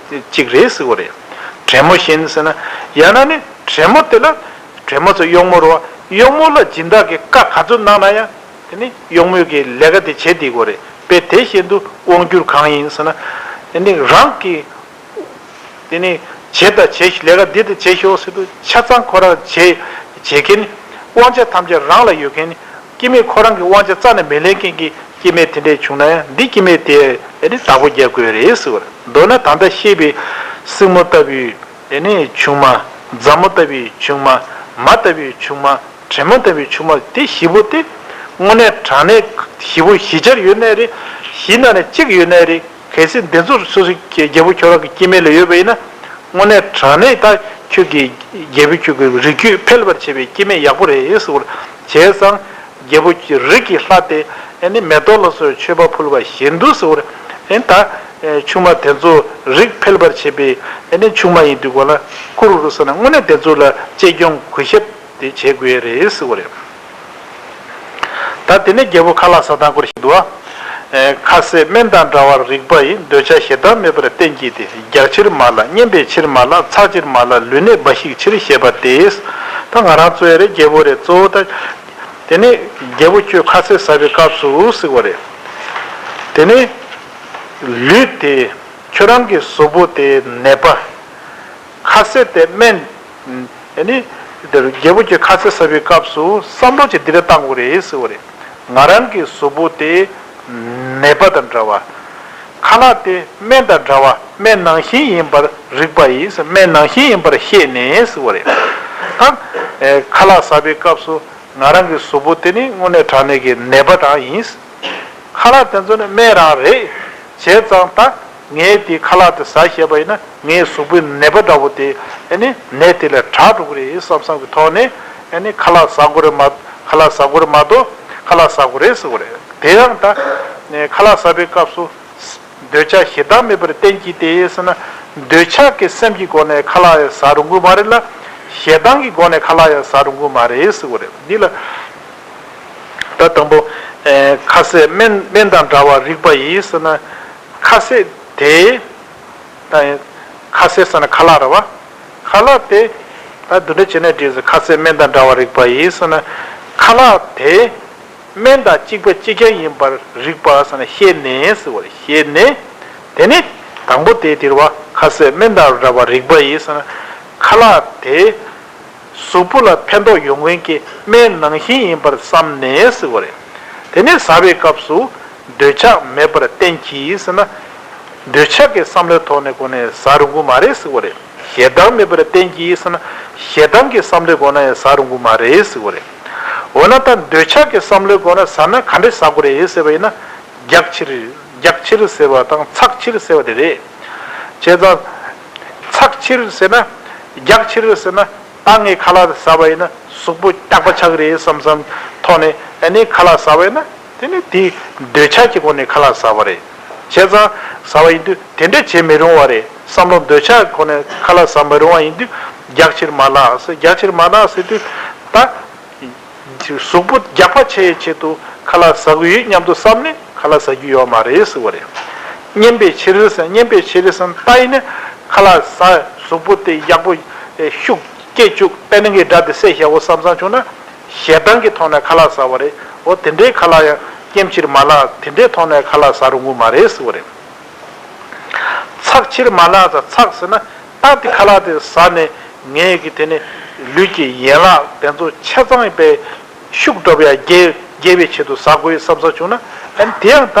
གཅིག་རེད་ཟེར་བ་རེད། བྲན་མོ་བཞིན་ཟེར་ན་ཡང་ན་ནི་བྲན་མོ་དེ་ལ། བྲན་མོ་ཚོ་གཡོག་མོ་རེད་བ། གཡོག་མོ་ལ་སྦྱིན་བདག་གིས་བཀའ་ག་ཚོད་གནང་ན་ཡང་དེ་ནི་གཡོག་མོས་ཀྱི་ལས་ཀ་དེ་བྱེད་བསྡད་དགོས་རེད། དཔེ་དེ་བཞིན་དུ་དབང་སྒྱུར་གང་ཡིན་ཟེར་ན། དེ་ནི་རང་གི་དེ་ནི་བྱེད་དང་བྱེད་ཤོག་ལས་ཀ་འདི་དང་བྱེད་ཤོག་ཟེར་དུས་ཆ་ཚང་ཁོ་རང་བྱེད་བྱེད་མཁན། དབང་ཆ་ཐམས་ཅད་རང་ལ་ཡོད་མཁན། སྐྱེ་དམན་ཁོ་རང་གི་དབང་ཆ་རྩ་ནས་མི་ལེན་མཁན་གྱི་སྐྱེ་དམན་དེ་འདྲས་བྱུང་ན་ཡང་འདི་སྐྱེ་དམན་དེ་ཨེ་ནི་བདག་པོ་རྒྱག་དགོས་རེད་ཟེར་བ་རེད། མདོར་ན་ད་ལྟ་བཤད་པའི་སྲིང་མོ་ལྟ་བུའི་དེ་ནས་ཆུང་མ། མཛའ་མོ་ལྟ་བུའི་ཆུང་མ། མ་ལྟ་བུའི་ཆུང་མ། བྲན་མོ་ལྟ་བུའི་ཆུང་མ་དེ་བཞི་པོ་དེ། དངོས་གནས་དྲང་གནས་བཞི་པོ་བཞི་ཆར་ཡོད་ནའི་རེད། བཞི་ནང་ནས་གཅིག་ཡོད་ནའི་རེད། གལ་སྲིད་འདི་ཚོར་སོ་སོའི་རྒྱལ་པོ་ཁྱོད་རང་གི་སྐྱེ་དམན་ལ་ཡོད་པ་ཡིན་ན། དངོས་གནས་དྲང་གནས་ད་ཁྱོད་ཀྱི་རྒྱལ་པོ་ཁྱོད་ཀྱི་རིགས་རྒྱུད་འཕེལ་བར་བྱེད་པའི་སྐྱེ་དམན་ཡག་པོ་རེད་ཟེར་བ་རེད། བྱས་ཙང་། རྒྱལ་པོ་གྱི་རིགས་ཀྱི་ལྷ་དེ་ཨེ་ནི་མེ་ཏོག་ལ་སོགས་མཆོད་པ་ཕུལ་བ་བཞིན་དུ་ཟེར་བ་རེད། ཨེ་ད་ཨེ་ཆུང་མ་དེ་ཚོ་རིགས་འཕེལ་བར་བྱེད་པའི་ཨེ་ནི་ཆུང་མ་ཡིན་དུས་གོ་ལ་བཀུར་རུ་ཟེར་ན་དངོས་གནས་དེ་ཚོ་ལ་གཅེས་སྐྱོང་གུས་ཞབས་དེ་བྱེད་དགོས་རེད་ཟེར་བ་རེད། ད་དེ་ནས་རྒྱལ་པོ་ཁ་ལག་ཟ་སྟངས་སྐོར་ཞིག་འདུག་ཨ། ཁ་ཟས་སྨན་དང་འདྲ་བར་རིགས་པ་ཡི། འདོད་ཆགས་ཞེ་སྡང་མེད་པར་བསྟེན་བགྱིས་ཏེ། རྒྱགས་ཕྱིར་མ་ལགས། སྙེམས་པའི་ཕྱིར་མ་ལགས། འཚག་ཕྱིར་མ་ལགས། ལུས་གནད་འབའ་ཞིག་ཕྱིར་ཞེས་པ་སྟེ། ད་ང་རང་ཚོ་ཡ་རེད་རྒྱལ་པོ་རེད་གཙོ་བོ་ད། དེ་ནས་རྒྱལ་པོ་ཁྱོད་ཁ་ཟས་ཟ་བའི་སྐབས་སུ་ཟེར་བ་རེད། དེ་ནས་ལུས་དེ་ཁྱོད་རང་གི་གཟུགས་པོ་དེ་ནད་པ། ཁ་ཟས་དེ་སྨན། ཨ་ནི། དེར་རྒྱལ་པོ་ཁྱོད་ཁ་ཟས་ཟ་བའི་སྐབས་སུ་བསམ་བློ་ཅིག་འདི་འདྲ་བཏང་དགོས་རེད་ཟེར་བ་རེད། ང་རང་གི་གཟུགས་པོ་དེ་ནད་པ་དང་འདྲ་བ། ཁ་ལག་དེ་སྨན་དང་འདྲ་བ། སྨན་ནང་བཞིན་ཡིན་པར་རིག་པ་ཡིས། སྨན་ནང་བཞིན་ཡིན་པར་ཤེས་ནས་ཟེར་བ་རེད། ད་ཨེ་ཁ་ལག་ཟ་བའི་སྐབས་སུ་ང་རང་གི་གཟུགས་པོ་དེ་ནི་དངོས་གནས་དྲང་གནས་ཀྱི་ནད་པ་རང་ཡིན། ཁ་ལག་དེ་ཚོ་ནི་སྨན་རང་རེད། བྱས་ཙང་ད་ངས་དེ་ཁ་ལག་དེ་ཟ་བཞག་པ་ཡིན་ན་ངའི་གཟུགས་པོའི་ནད་པ་འདྲ་བོ་དེ་ཨ་ནི་ནད་དེ་ལས་དྲག་འགྲོ་གི་རེད་བསམ་བསམ་གྱི་ཐོག་ནས་ཨ་ནི་ཁ་ལག་ཟ་དགོས་རེད་མ། ཁ་ལག་ཟ་དགོས་རེད་མ་གཏོགས་ཁ་ལག་ཟ་དགོས་རེད་ཟེར་དགོས་རེད། དེ་ཡང་ད་ཁ་ལག་ཟ་བའི་སྐབས་སུ་འདོད་ཆགས་ཞེ་སྡང་མེད་པར་བསྟེན་གྱིས་ཏེ་ཟེར་ན། འདོད་ཆགས་ཀྱི་སེམས་ཀྱི་སྒོ་ནས་ཁ་ལག་ཡང་ཟ་རུང་གི་མ་རེད་ལ། ཞེ་སྡང་གི་སྒོ་ནས་ཁ་ལག་ཡང་ཟ་རུང་གི་མ་རེད་ཟེར་དགོས་རེད། འདི་ལ་ད་དང་པོ། ཨེ་ཁ་ཟས་སྨན་སྨན་དང་འདྲ་བར་རིག་པ་ཡིས་ཟེར་ན། ཁ་ཟས་དེ། ད་ཁ་ཟས་ཟེར་ན་ཁ་ལག་རེད་བ། ཁ་ལག་དེ་ད་འདི་འདྲ་བྱས་ནས་འགྲིག་ཟེར། ཁ་ཟས་སྨན་དང་འདྲ་བར་རིག་པ་ཡིས་ཟེར་ན། ཁ་ལག་དེ་སྨན་དང་གཅིག་པ་གཅིག་རྐྱང་ཡིན་པར་རིག་པ་ཟེར་ན་ཤེས་ནས་ཟེར་བ་རེད། ཤེས་ནས། དེ་ནི་དང་པོ་དེ་དེ་རེད་བ། ཁ་ཟས་སྨན་དང་འདྲ་བར་རིག་པ་ཡིས་ཟེར་ན། ཁ་ལག་དེ་གཟུགས་པོ་ལ་ཕན་ཐོགས་ཡོང་མཁན་གྱི་སྨན་ནང་བཞིན་ཡིན་པར་བསམ་ནས་ཟེར་བ་རེད། དེ་ནས་ཟ་བའི་སྐབས་སུ་འདོད་ཆགས་མེད་པར་བསྟེན་གྱིས་ཟེར་ན། འདོད་ཆགས་ཀྱི་བསམ་བློའི་ཐོག་ནས་ཁོ་ནས་ཟ་རུང་གི་མ་རེད་ཟེར་བ་རེད། ཞེ་སྡང་མེད་པར་བསྟེན་གྱིས་ཟེར་ན། ཞེ་སྡང་གི་བསམ་བློའི་སྒོ་ནས་ཡང་ཟ་རུང་གི་མ་རེད་ཟེར་བ་རེད། འོ་ན་ད་འདོད་ཆགས་ཀྱི་བསམ་བློའི་སྒོ་ནས་ཟ་ན་ག་འདྲས་ཟ་དགོས་རེད་ཟེར་བ་ཡིན་ན། རྒྱགས་ཕྱིར། རྒྱགས་ཕྱིར་ཟེར་བ་དང་ཚགས་ཕྱིར་ཟེར་བ་དེ་རེད། བྱས་ཙང་། ཚགས་ཕྱིར་ཟེར་ན། རྒྱགས་ཕྱིར་ཟེར་ན། ད་ངས་ཁ་ལག་དེ་ཟ་བ་ཡིན་ན་གཟུགས་པོ་རྒྱགས་པ་ཆགས་ཀྱི་རེད་བསམ་བསམ་ཐོག་ནས་ཨ་ནི་ཁ་ལག་ཟ་བ་ཡིན་ན། དེ་ནི་དེའི་འདོད་ཆགས་ཀྱི་སྒོ་ནས་ཁ་ལག་ཟ་བ་རེད། བྱས་ཙང་ཟ་བ་ཡིན་དུས་དེ་འདྲ་བྱེད་མི་རུང་བ་རེད། བསམ་བློ་འདོད་ཆགས་སྒོ་ནས་ཁ་ལག་ཟ་མི་རུང་བ་ཡིན་དུས་རྒྱགས་ཕྱིར་མ་ལགས་ཟེར། རྒྱགས་ཕྱིར་མ་ལགས་ཟེར་དུས་ད། གཟུགས་པོ་རྒྱགས་པ་ཆེ་བའི་ཆེད་དུ་ཁ་ལག་ཟ་གི་ཡོད་སྙམ་དུ་བསམ་ནས་ཁ་ལག་ཟ་རྒྱུ་ཡོད་མ་རེད་ཟེར་བ་རེད། སྙེམས་པའི་ཕྱིར་ཟེར། སྙེམས་པའི་ཕྱིར་ཟེར་ད་ཡིན་ན་ཁ་ལག་ཟ། གཟུགས་པོ་དེ་ཡག་པོ་ཤུགས་སྐྱེད་བཅུག་པད་ནང་གི་སྒྲ་དེ་བསད་བཞག་འོ་བསམ་བསམ་བྱུང་ན་ཞེ་སྡང་གི་ཐོག་ནས་ཁ་ལག་ཟ་བ་རེད། འོ་དེ་འདྲའི་ཁ་ལག་ཡང་སྙེམས་ཕྱིར་མ་ལགས། དེ་འདྲའི་ཐོག་ནས་ཁ་ལག་ཟ་རུང་གི་མ་རེད་ཟེར་བ་རེད། ཚགས་ཕྱིར་མ་ལགས་ཟེར། ཚགས་ཟེར་ན་ད་དེ་ཁ་ལག་དེ་ཟ་ནས་ངའི་གི་དེ་ནི་ལུས་ཀྱི་ཡན་ལག་དེ་ཚོ་ཆ་ཚང་པའི་ཤུགས་འགྲོ་བའི་རྒྱས་རྒྱས་པའི་ཆེད་དུ་ཟ་དགོས་བསམ་ས་བྱུང་ན། ཨ་ནི་དེ་ཡང་ད་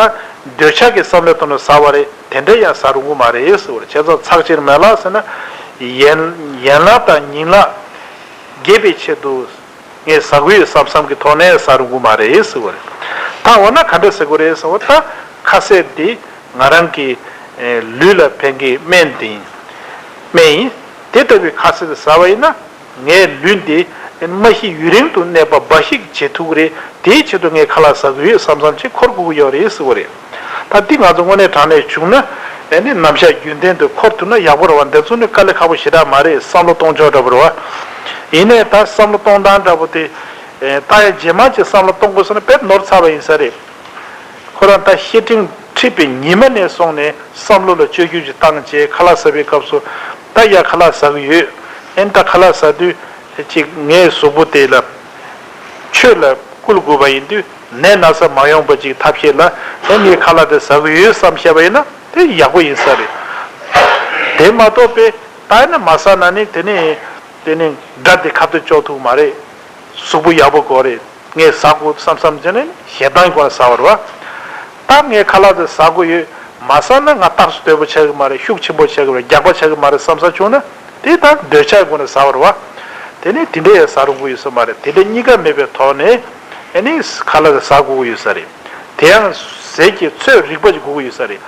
འདོད་ཆགས་ཀྱི་བསམ་བློའི་ཐོག་ནས་ཟ་བ་རེད། དེ་འདྲ་ཡང་ཟ་རུང་གི་མ་རེད་ཟེར་བ་རེད། བྱས་ཙང་ཚགས་ཕྱིར་མ་ལགས་ཟེར་ན་ཡན་ཡན་ལག་དང་ཉིང་ལག་རྒྱས་པའི་ཆེད་དུ། ངས་ཟ་གི་ཡོད་བསམ་བསམ་གྱི་ཐོག་ནས་ཟ་རུང་གི་མ་རེད་ཟེར་བ་རེད། ད་འོ་ན་ག་འདྲ་ཟེར་དགོས་རེད་ཟེར་བ། ད་ཁ་ཟས་འདི་ང་རང་གི་ཨེ་ལུས་ལ་ཕན་གྱི་སྨན་དེ་ཡིན། སྨན་ཡིན། དེ་ལྟ་བུའི་ཁ་ཟས་དེ་ཟ་བ་ཡིན་ན་ངའི་ལུས་འདི་མ་ཤི་ཡུན་རིང་དུ་གནས་པ་འབའ་ཞིག་བྱེད་ཐུབ་ཀྱི་རེད། དེའི་ཆེད་དུ་ངས་ཁ་ལག་ཟ་གི་ཡོད་བསམ་བསམ་ཅིག་འཁོར་དགོས་ཀྱི་ཡོད་རེད་ཟེར་བ་རེད། ད་འདི་ང་ཚོ་དངོས་གནས་དྲང་གནས་བྱུང་ན་ཨེ་ནི་རྣམ་གཞག་རྒྱུན་ལྡན་དུ་འཁོར་ཐུབ་ན་ཡག་པོ་རེད་བ། འདི་ཚོ་ནི་དཀའ་ལས་ཁག་པོ་ཞེ་དྲག་མ་རེད། བསམ་བློ་གཏོང་ཕྱོགས་འདྲ་པོ་རེད་བ། ཡིན་ནའི་ད་བསམ་བློ་གཏོང་སྟངས་འདྲ་པོ་དེ། ཨེ་ད་ཡང་རྗེས་མ་ཅིག་བསམ་བློ་གཏོང་དགོས་ཟེར་ན་དཔེ་ནོར་ཚར་བ་ཡིན་ས་རེད། ཁོ་རང་ད་བཤེས་སྤྲིང་ཁྲིད་པའི་ཉི་མ་ནས་བཟུང་ནས་བསམ་བློ་ལ་བཅོས་བསྒྱུར་ཅིག་བཏང་བྱས་ཁ་ལག་ཟ་བའི་སྐབས་སུ་ད་ཡ་ཁ་ལག་ཟ་གི་ཡོད། ཨེ་ད་ཁ་ལག་ཟ་དུས་ཅིག་ངའི་གཟུགས་པོ་དེ་ལ་ཆོས་ལ་བསྐུལ་དགོས་པ་ཡིན་དུས་ནད་ན་ཚ་མ་ཡོང་པ་ཅིག་ཐབས་ཤེས་ལ་ཨེ་ངས་ཁ་ལག་དེ་ཟ་གི་ཡོད་བསམ་བཞག་པ་ཡིན་ན་དེ་ཡག་པོ་ཡིན་ས་རེད། དེ་མ་གཏོགས་པའི་ད་ཡིན་ན་མ་ཟ་ན་ནི་དེ་ནི་དེ་ནི་དགྲ་དེ་ཁ་གཏད་གཅོག་ཐུབ་མ་རེད། གཟུགས་པོ་ཡག་པོ་དགོས་རེད། ངས་ཟ་དགོས་བསམ་བསམ་བྱས་ནས་ཞེ་སྡང་གི་སྒོ་ནས་ཟ་བ་རེད་བ། ད་ངས་ཁ་ལག་དེ་ཟ་དགོས་ཡོད། མ་ཟ་ན་ང་རྟགས་སུ་དོད་པོ་ཆགས་ཀྱི་མ་རེད། ཤུགས་ཆེན་པོ་ཆགས་ཀྱི་མ་རེད། རྒྱགས་པ་ཆགས་ཀྱི་མ་རེད་བསམ་ས་བྱུང་ན་དེ་ད་འདོད་ཆགས་ཀྱི་སྒོ་ནས་ཟ་བ་རེད་བ། དེ་ནས་དེ་འདྲ་ཡང་ཟ་རུང་གི་ཡོད་ས་མ་རེད། དེ་འདྲ་གཉིས་ཀ་མེད་པའི་ཐོག་ནས་ཨ་ནི་ཁ་ལག་དེ་ཟ་དགོས་ཀྱི་ཡོད་ས་རེད། དེ་ཡང་ཟས་ཀྱི་ཚོད་རིག་པ་ཅིག་དགོས་ཀྱི་ཡོད་ས་རེད།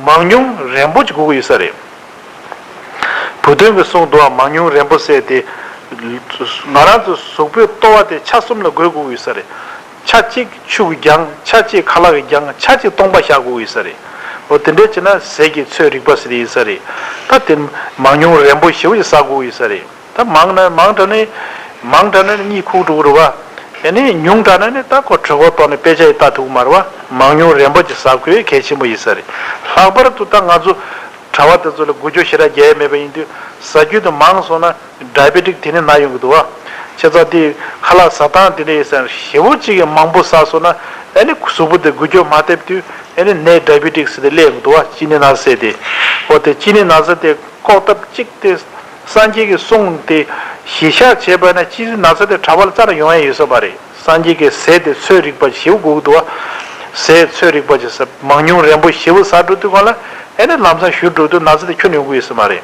མང་ཉུང་རན་པོ་ཅིག་དགོས་ཀྱི་ཡོད་ས་རེད། བུ་སྟོན་གྱིས་གསུངས་འདུག་བ། མང་ཉུང་རན་པོ་ཟེར་ཏེ། ང་རང་ཚོ་གཟུགས་པོའི་ལྟོ་བ་དེ་ཆ་གསུམ་ལ་བགོ་དགོས་ཀྱི་ཡོད་ས་རེད། ཆ་གཅིག་ཆུ་གིས་བརྒྱངས། ཆ་གཅིག་ཁ་ལག་གིས་བརྒྱངས། ཆ་གཅིག་སྟོང་པ་བཞག་དགོས་ཀྱི་ཡོད་ས་རེད། འོ་དེ་འདྲས་བྱས་ན་ཟས་ཀྱི་ཚོད་རིག་པ་ཟེར་ཡིན་ས་རེད། ད་དེ་མང་ཉུང་རན་པོ་ཞེ་པོ་ཅིག་ཟ་དགོས་ཀྱི་ཡོད་ས་རེད། ད་མང་ན་མང་དྲགས་ནས་མང་དྲགས་ན་གཉིད་ཁུག་འགྲོ་གི་རེད་བ། ཨ་ནི་ཉུང་དྲགས་ན་ནི་ད་ཁོ་གྲོད་ཁོག་ལྟོགས་ནས་དཔེ་ཆ་ཡི་ལྟ་ཐུབ་ཀྱི་མ་རེད་བ། མང་ཉུང་རན་པོ་ཅིག་ཟ་དགོས་གལ་ཆེན་པོ་ཡིན་ས་རེད། ལྷག་པར་དུ་ད་ང་ཚོ་གྲྭ་པ་དེ་ཚོ་ལ་འགུལ་སྐྱོད་ཞེ་དྲག་རྒྱག་ཡ་མེད་པ་ཡིན་དུས་ཟ་རྒྱུ་དེ་མང་སོང་ན་ཌའི་བེ་ཊིག་དེ་ནས་ན་ཡོང་གི་འདུག་བ། བྱས་ཙང་དེ་ཁ་ལག་ཟ་སྟངས་དེ་འདྲ་ཡིན་ས་རེད། ཞེ་པོ་ཅིག་གིས་མང་པོ་ཟ་སོང་ན་ཨ་ནི་གཟུགས་པོ་དེ་འགུལ་སྐྱོད་མ་ཐེབས་དུས་ཨ་ནི་ནད་ཌའི་བེ་ཊིག་ཟེར་དེ་སླེབས་ཡོང་གི་འདུག་བ། ཅི་ནི་ན་ཚ་ཟེར་དེ། འོ་དེ་ཅི་ནི་ན་ཚ་དེ་ལྐོག་ལྟབ་གཅིག་དེ་ སངས་རྒྱས་ཀྱི་གསུང་དེ་གཞི་བཞག་བྱས་པ་ན་ཅི་ན་ཚ་དེ་གྲྭ་པ་ལ་རྩ་ནས་ཡོང་ཡ་ཡོད་ས་མ་རེད། སངས་རྒྱས་ཀྱི་ཟས་དེ་ཚོད་རིག་པ་ཞེ་པོ་དགོས་ཀྱི་འདུག་བ། ཟས་ཚོད་རིག་པ་ཅིག་ཟ་མང་ཉུང་རན་པོ་ཞེ་པོ་ཟ་འགྲོ་དུས་གང་ལ་ཨེ་ནི་ལམ་སང་ཞུ་འགྲོ་དུས་ན་ཚ་དེ་ཁྱོན་ནས་ཡོང་གི་ཡོད་ས་མ་རེད།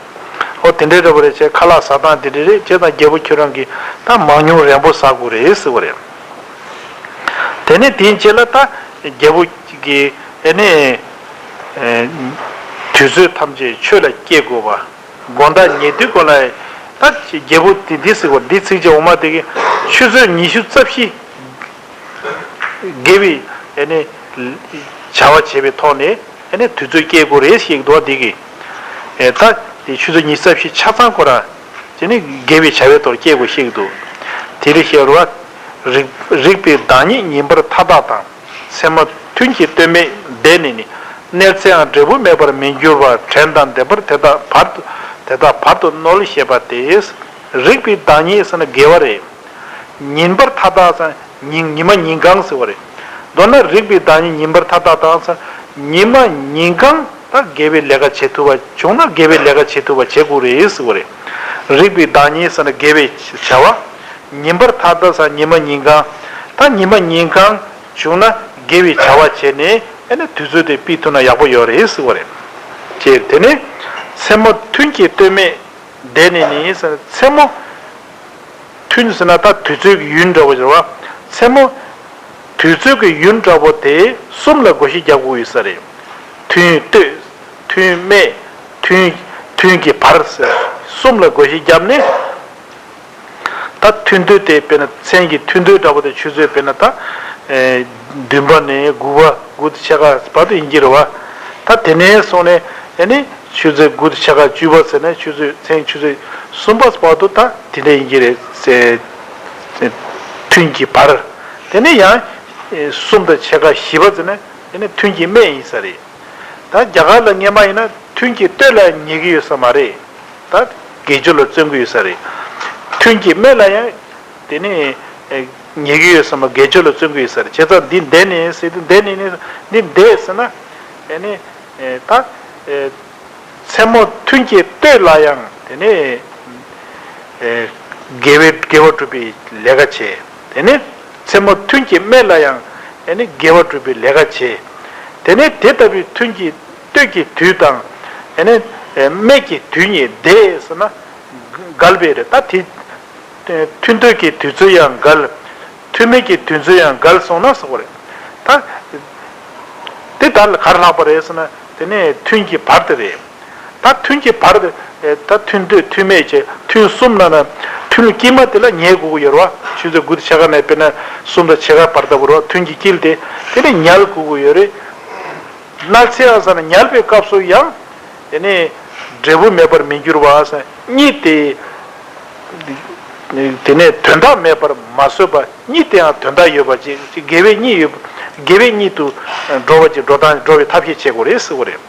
ཨོ་དེ་འདྲའི་འདྲ་པོ་རེད། བྱས་ཁ་ལག་ཟ་སྟངས་དེ་འདྲ་རེད། བྱས་ཙང་རྒྱལ་པོ་ཁྱོད་རང་གིས་ད་མང་ཉུང་རན་པོ་ཟ་དགོས་རེད་ཟེར་བ་རེད། དེ་ནས་དེའི་རྗེས་ལ་ད་རྒྱལ་པོ་གིས་ཨེ་ནི་ཨེ་དུས་ཚོད་ཐམས་ཅད་ཆོས་ལ་སྐྱེལ་དགོས་པ། དགོང་དག་ཉལ་དུས་སྐོར་ལ་ད་རྒྱལ་པོ་དེ་འདི་ཟེར་བ་འདི་ཚིགས་བཅད་འོག་མ་དེ་གི་ཆུ་ཚོད་ཉི་ཤུ་རྩ་བཞི་དགེ་བའི་ཨེ་ནི་བྱ་བ་བྱེད་པའི་ཐོག་ནས་ཨེ་ནི་དུས་ཚོད་སྐྱེལ་དགོས་རེད་ཞེས་འདུག་བ། འདི་གི་ཨེ་ད་དེ་ཆུ་ཚོད་ཉི་ཤུ་རྩ་བཞི་ཆ་ཚང་ཁོ་ར་དེ་ནི་དགེ་བའི་བྱ་བའི་ཐོག་སྐྱེལ་དགོས་ཞེས་འདུག་དེ་ལས་བཤད་རུ་བ་རིག་རིག་པའི་བདག་ཉིད་ཉིན་པར་མཐའ་དག་དང་། མཚན་མོ་ཐུན་གྱི་སྟོད་སྨད་བསྡད་ནས་ནི། གནས་ཚེའང་འབྲས་བུ་མེད་པར་མི་འགྱུར་བར། དྲན་དང་ལྡན་པར་དེ་དག་བར་དུ་དེ་དག་བར་དུ་བསྔོ་ཞེས་པ་སྟེ། རིག་པའི་བདག་ཉིད་ཟེར་ན་དགེ་བ་རེད། ཉིན་པར་མཐའ་དག་ཟེར་ན་ཉིན་ཉི་མ་ཉིན་གང་ཟེར་བ་རེད། མདོར་ན་རིག་པའི་བདག་ཉིད་ཉིན་པར་མཐའ་དག་དང་ཟེར་ཉི་མ་ཉིན་གང་ད་དགེ་བའི་ལས་ཀ་བྱེད་ཐུབ་པ་བྱུང་ན་དགེ་བའི་ལས་ཀ་བྱེད་ཐུབ་པ་བྱེད་དགོས་རེད་ཟེར་བ་རེད། རིག་པའི་བདག་ཉིད་ཟེར་ན་དགེ་བའི་བྱ་བ། ཉིན་པར་མཐའ་དག་ཟེར་ཉི་མ་ཉིན་གང་། ད་ཉི་མ་ཉིན་གང་བྱུང་ན་དགེ་བའི་བྱ་བ་བྱས་ནས་ཨ་ནི་དུས་ཚོད་དེ་སྤེལ་ཐུབ་ན་ཡག་པོ་ཡོད་རེད་ཟེར་བ་རེད། ཅེས་དེ་ནས་མཚན་མོ་ཐུན་གྱི་སྟོད་སྨད་བསྡད་ནས་ནི་ཟེར་མཚན་མོ་ཐུན་ཟེར་ན་ད་དུས་ཚོད་ཀྱི་ཡུན་འདྲ་བོ་རེད་བ། མཚན་མོ་དུས་ཚོད་ཀྱི་ཡུན་འདྲ་བོ་དེ་གསུམ་ལ་བགོ་བཤའ་རྒྱག་དགོས་ཡོད་ས་རེད། ཐུན་སྟོད། ཐུན་སྨད། ཐུན་ཐུན་གྱི་བར་ཟེར་གསུམ་ལ་བགོ་བཤའ་བརྒྱབ་ནས། ད་ཐུན་སྟོད་དེ་དཔེར་ན་མཚན་གྱི་ཐུན་སྟོད་འདྲ་པོ་དེ་ཆུ་ཚོད་དཔེར་ན་ད་ཨེ་བདུན་པ་ནས་དགུ་པ་དགུ་དང་ཕྱེད་ཀ་བར་དུ་ཡིན་གྱི་རེད་བ། ད་དེ་ནས་སོང་ནས་ཨེ་ནི་ཆུ་ཚོད་དགུ་དང་ཕྱེད་ཀ་བཅུ་པ་ཟེར་ནས་ཆུ་ཚོད་མཚན་ཆུ་ཚོད་གསུམ་པ་བར་དུ་ད་དེ་འདྲ་ཡིན་གྱི་རེད་ཟེར། ཐུན་གྱི་བར། དེ་ནས་ཡང་ཨེ་གསུམ་དང་ཕྱེད་ཀ་བཞི་པ་ཟེར་ནས་ཨེ་ནི་ཐུན་གྱི་སྨད་ཡིན་ས་རེད། ད་རྒྱ་གར་ལ་སྔས་མ་ཡིན་ན་ཐུན་གྱི་སྟོད་ལ་ཉལ་གྱི་ཡོད་ས་མ་རེད། ད་དགེ་སྦྱོར་ལ་བརྩོན་གྱི་ཡོད་ས་རེད། ཐུན་གྱི་སྨད་ལ་ཡང་དེ་ནི་ཨེ་ཉལ་གྱི་ཡོད་ས་མ་དགེ་སྦྱོར་ལ་བརྩོན་གྱི་ཡོད་ས་རེད། བྱས་ཙང་འདི་འདས་ནས་ཟེར་དུས་འདས་ནས་ནི་འདི་འདས་ཟེར་ན་ཨེ་ནི་ཨེ་ད་ཨེ་མཚན་མོ་ཐུན་གྱི་སྟོད་ལ་ཡང་དེ་ནི་ཨེ་དགེ་བའི་དགེ་བ་སྒྲུབ་པའི་ལས་ཀ་བྱེད། དེ་ནི་མཚན་མོ་ཐུན་གྱི་སྨད་ལ་ཡང་ཨེ་ནི་དགེ་བ་སྒྲུབ་པའི་ལས་ཀ་བྱེད། དེ་ནས་དེ་ལྟ་བུའི་ཐུན་གྱི་སྟོད་ཀྱི་དུས་དང་ཨེ་ནི་སྨད་ཀྱི་དུས་གཉིས་འདས་ཟེར་ན་འགལ་བས་རེད། ད་དེ་ཐུན་སྟོད་ཀྱི་དུས་ཚོད་ཡང་འགལ། ཐུན་སྨད་ཀྱི་དུས་ཚོད་ཡང་འགལ་སོང་ན་ཟེར་བ་རེད། ད་དེ་ལྟར་ལ་ག་རེ་ལྷག་པ་རེད་ཟེར་ན་དེ་ནས་ཐུན་གྱི་བར་དེ་རེད། ད་ཐུན་གྱི་བར་དེ་ད་ཐུན་སྟོད་ཐུན་སྨད་བྱས་ཐུན་གསུམ་ནང་ན་ཐུན་དཀྱིལ་མ་དེ་ལ་ཉལ་དགོས་ཀྱི་ཡོད་རེད་བ། ཆུ་ཚོད་དགུ་དང་ཕྱེད་ཀ་ནས་དཔེར་ན་གསུམ་དང་ཕྱེད་ཀ་བར་ལྟ་བུ་རེད་བ། ཐུན་གྱི་དཀྱིལ་དེ་དེ་ནས་ཉལ་དགོས་ཀྱི་ཡོད་རེད། གནས་ཚེའང་ཟེར་ན་ཉལ་བའི་སྐབས་སུ་ཡང་དེ་ནས་འབྲས་བུ་མེད་པར་མི་འགྱུར་བ་ཟེར་གཉིད་དེ། དེ་ནས་དོན་དག་མེད་པར་མ་བཟོད་པ་གཉིད་དེའང་དོན་དག་ཡོད་པ་ཅིག་ཅིག་དགེ་བའི་གཉིད་ཡོད་དགེ་བའི་གཉིད་དུ་འགྲོ་བ་ཅིག་འགྲོ་སྟངས་འགྲོ་བའི་ཐབས་ཤེས་བྱེད་དགོས་རེད་ཟེར་དགོས་རེད།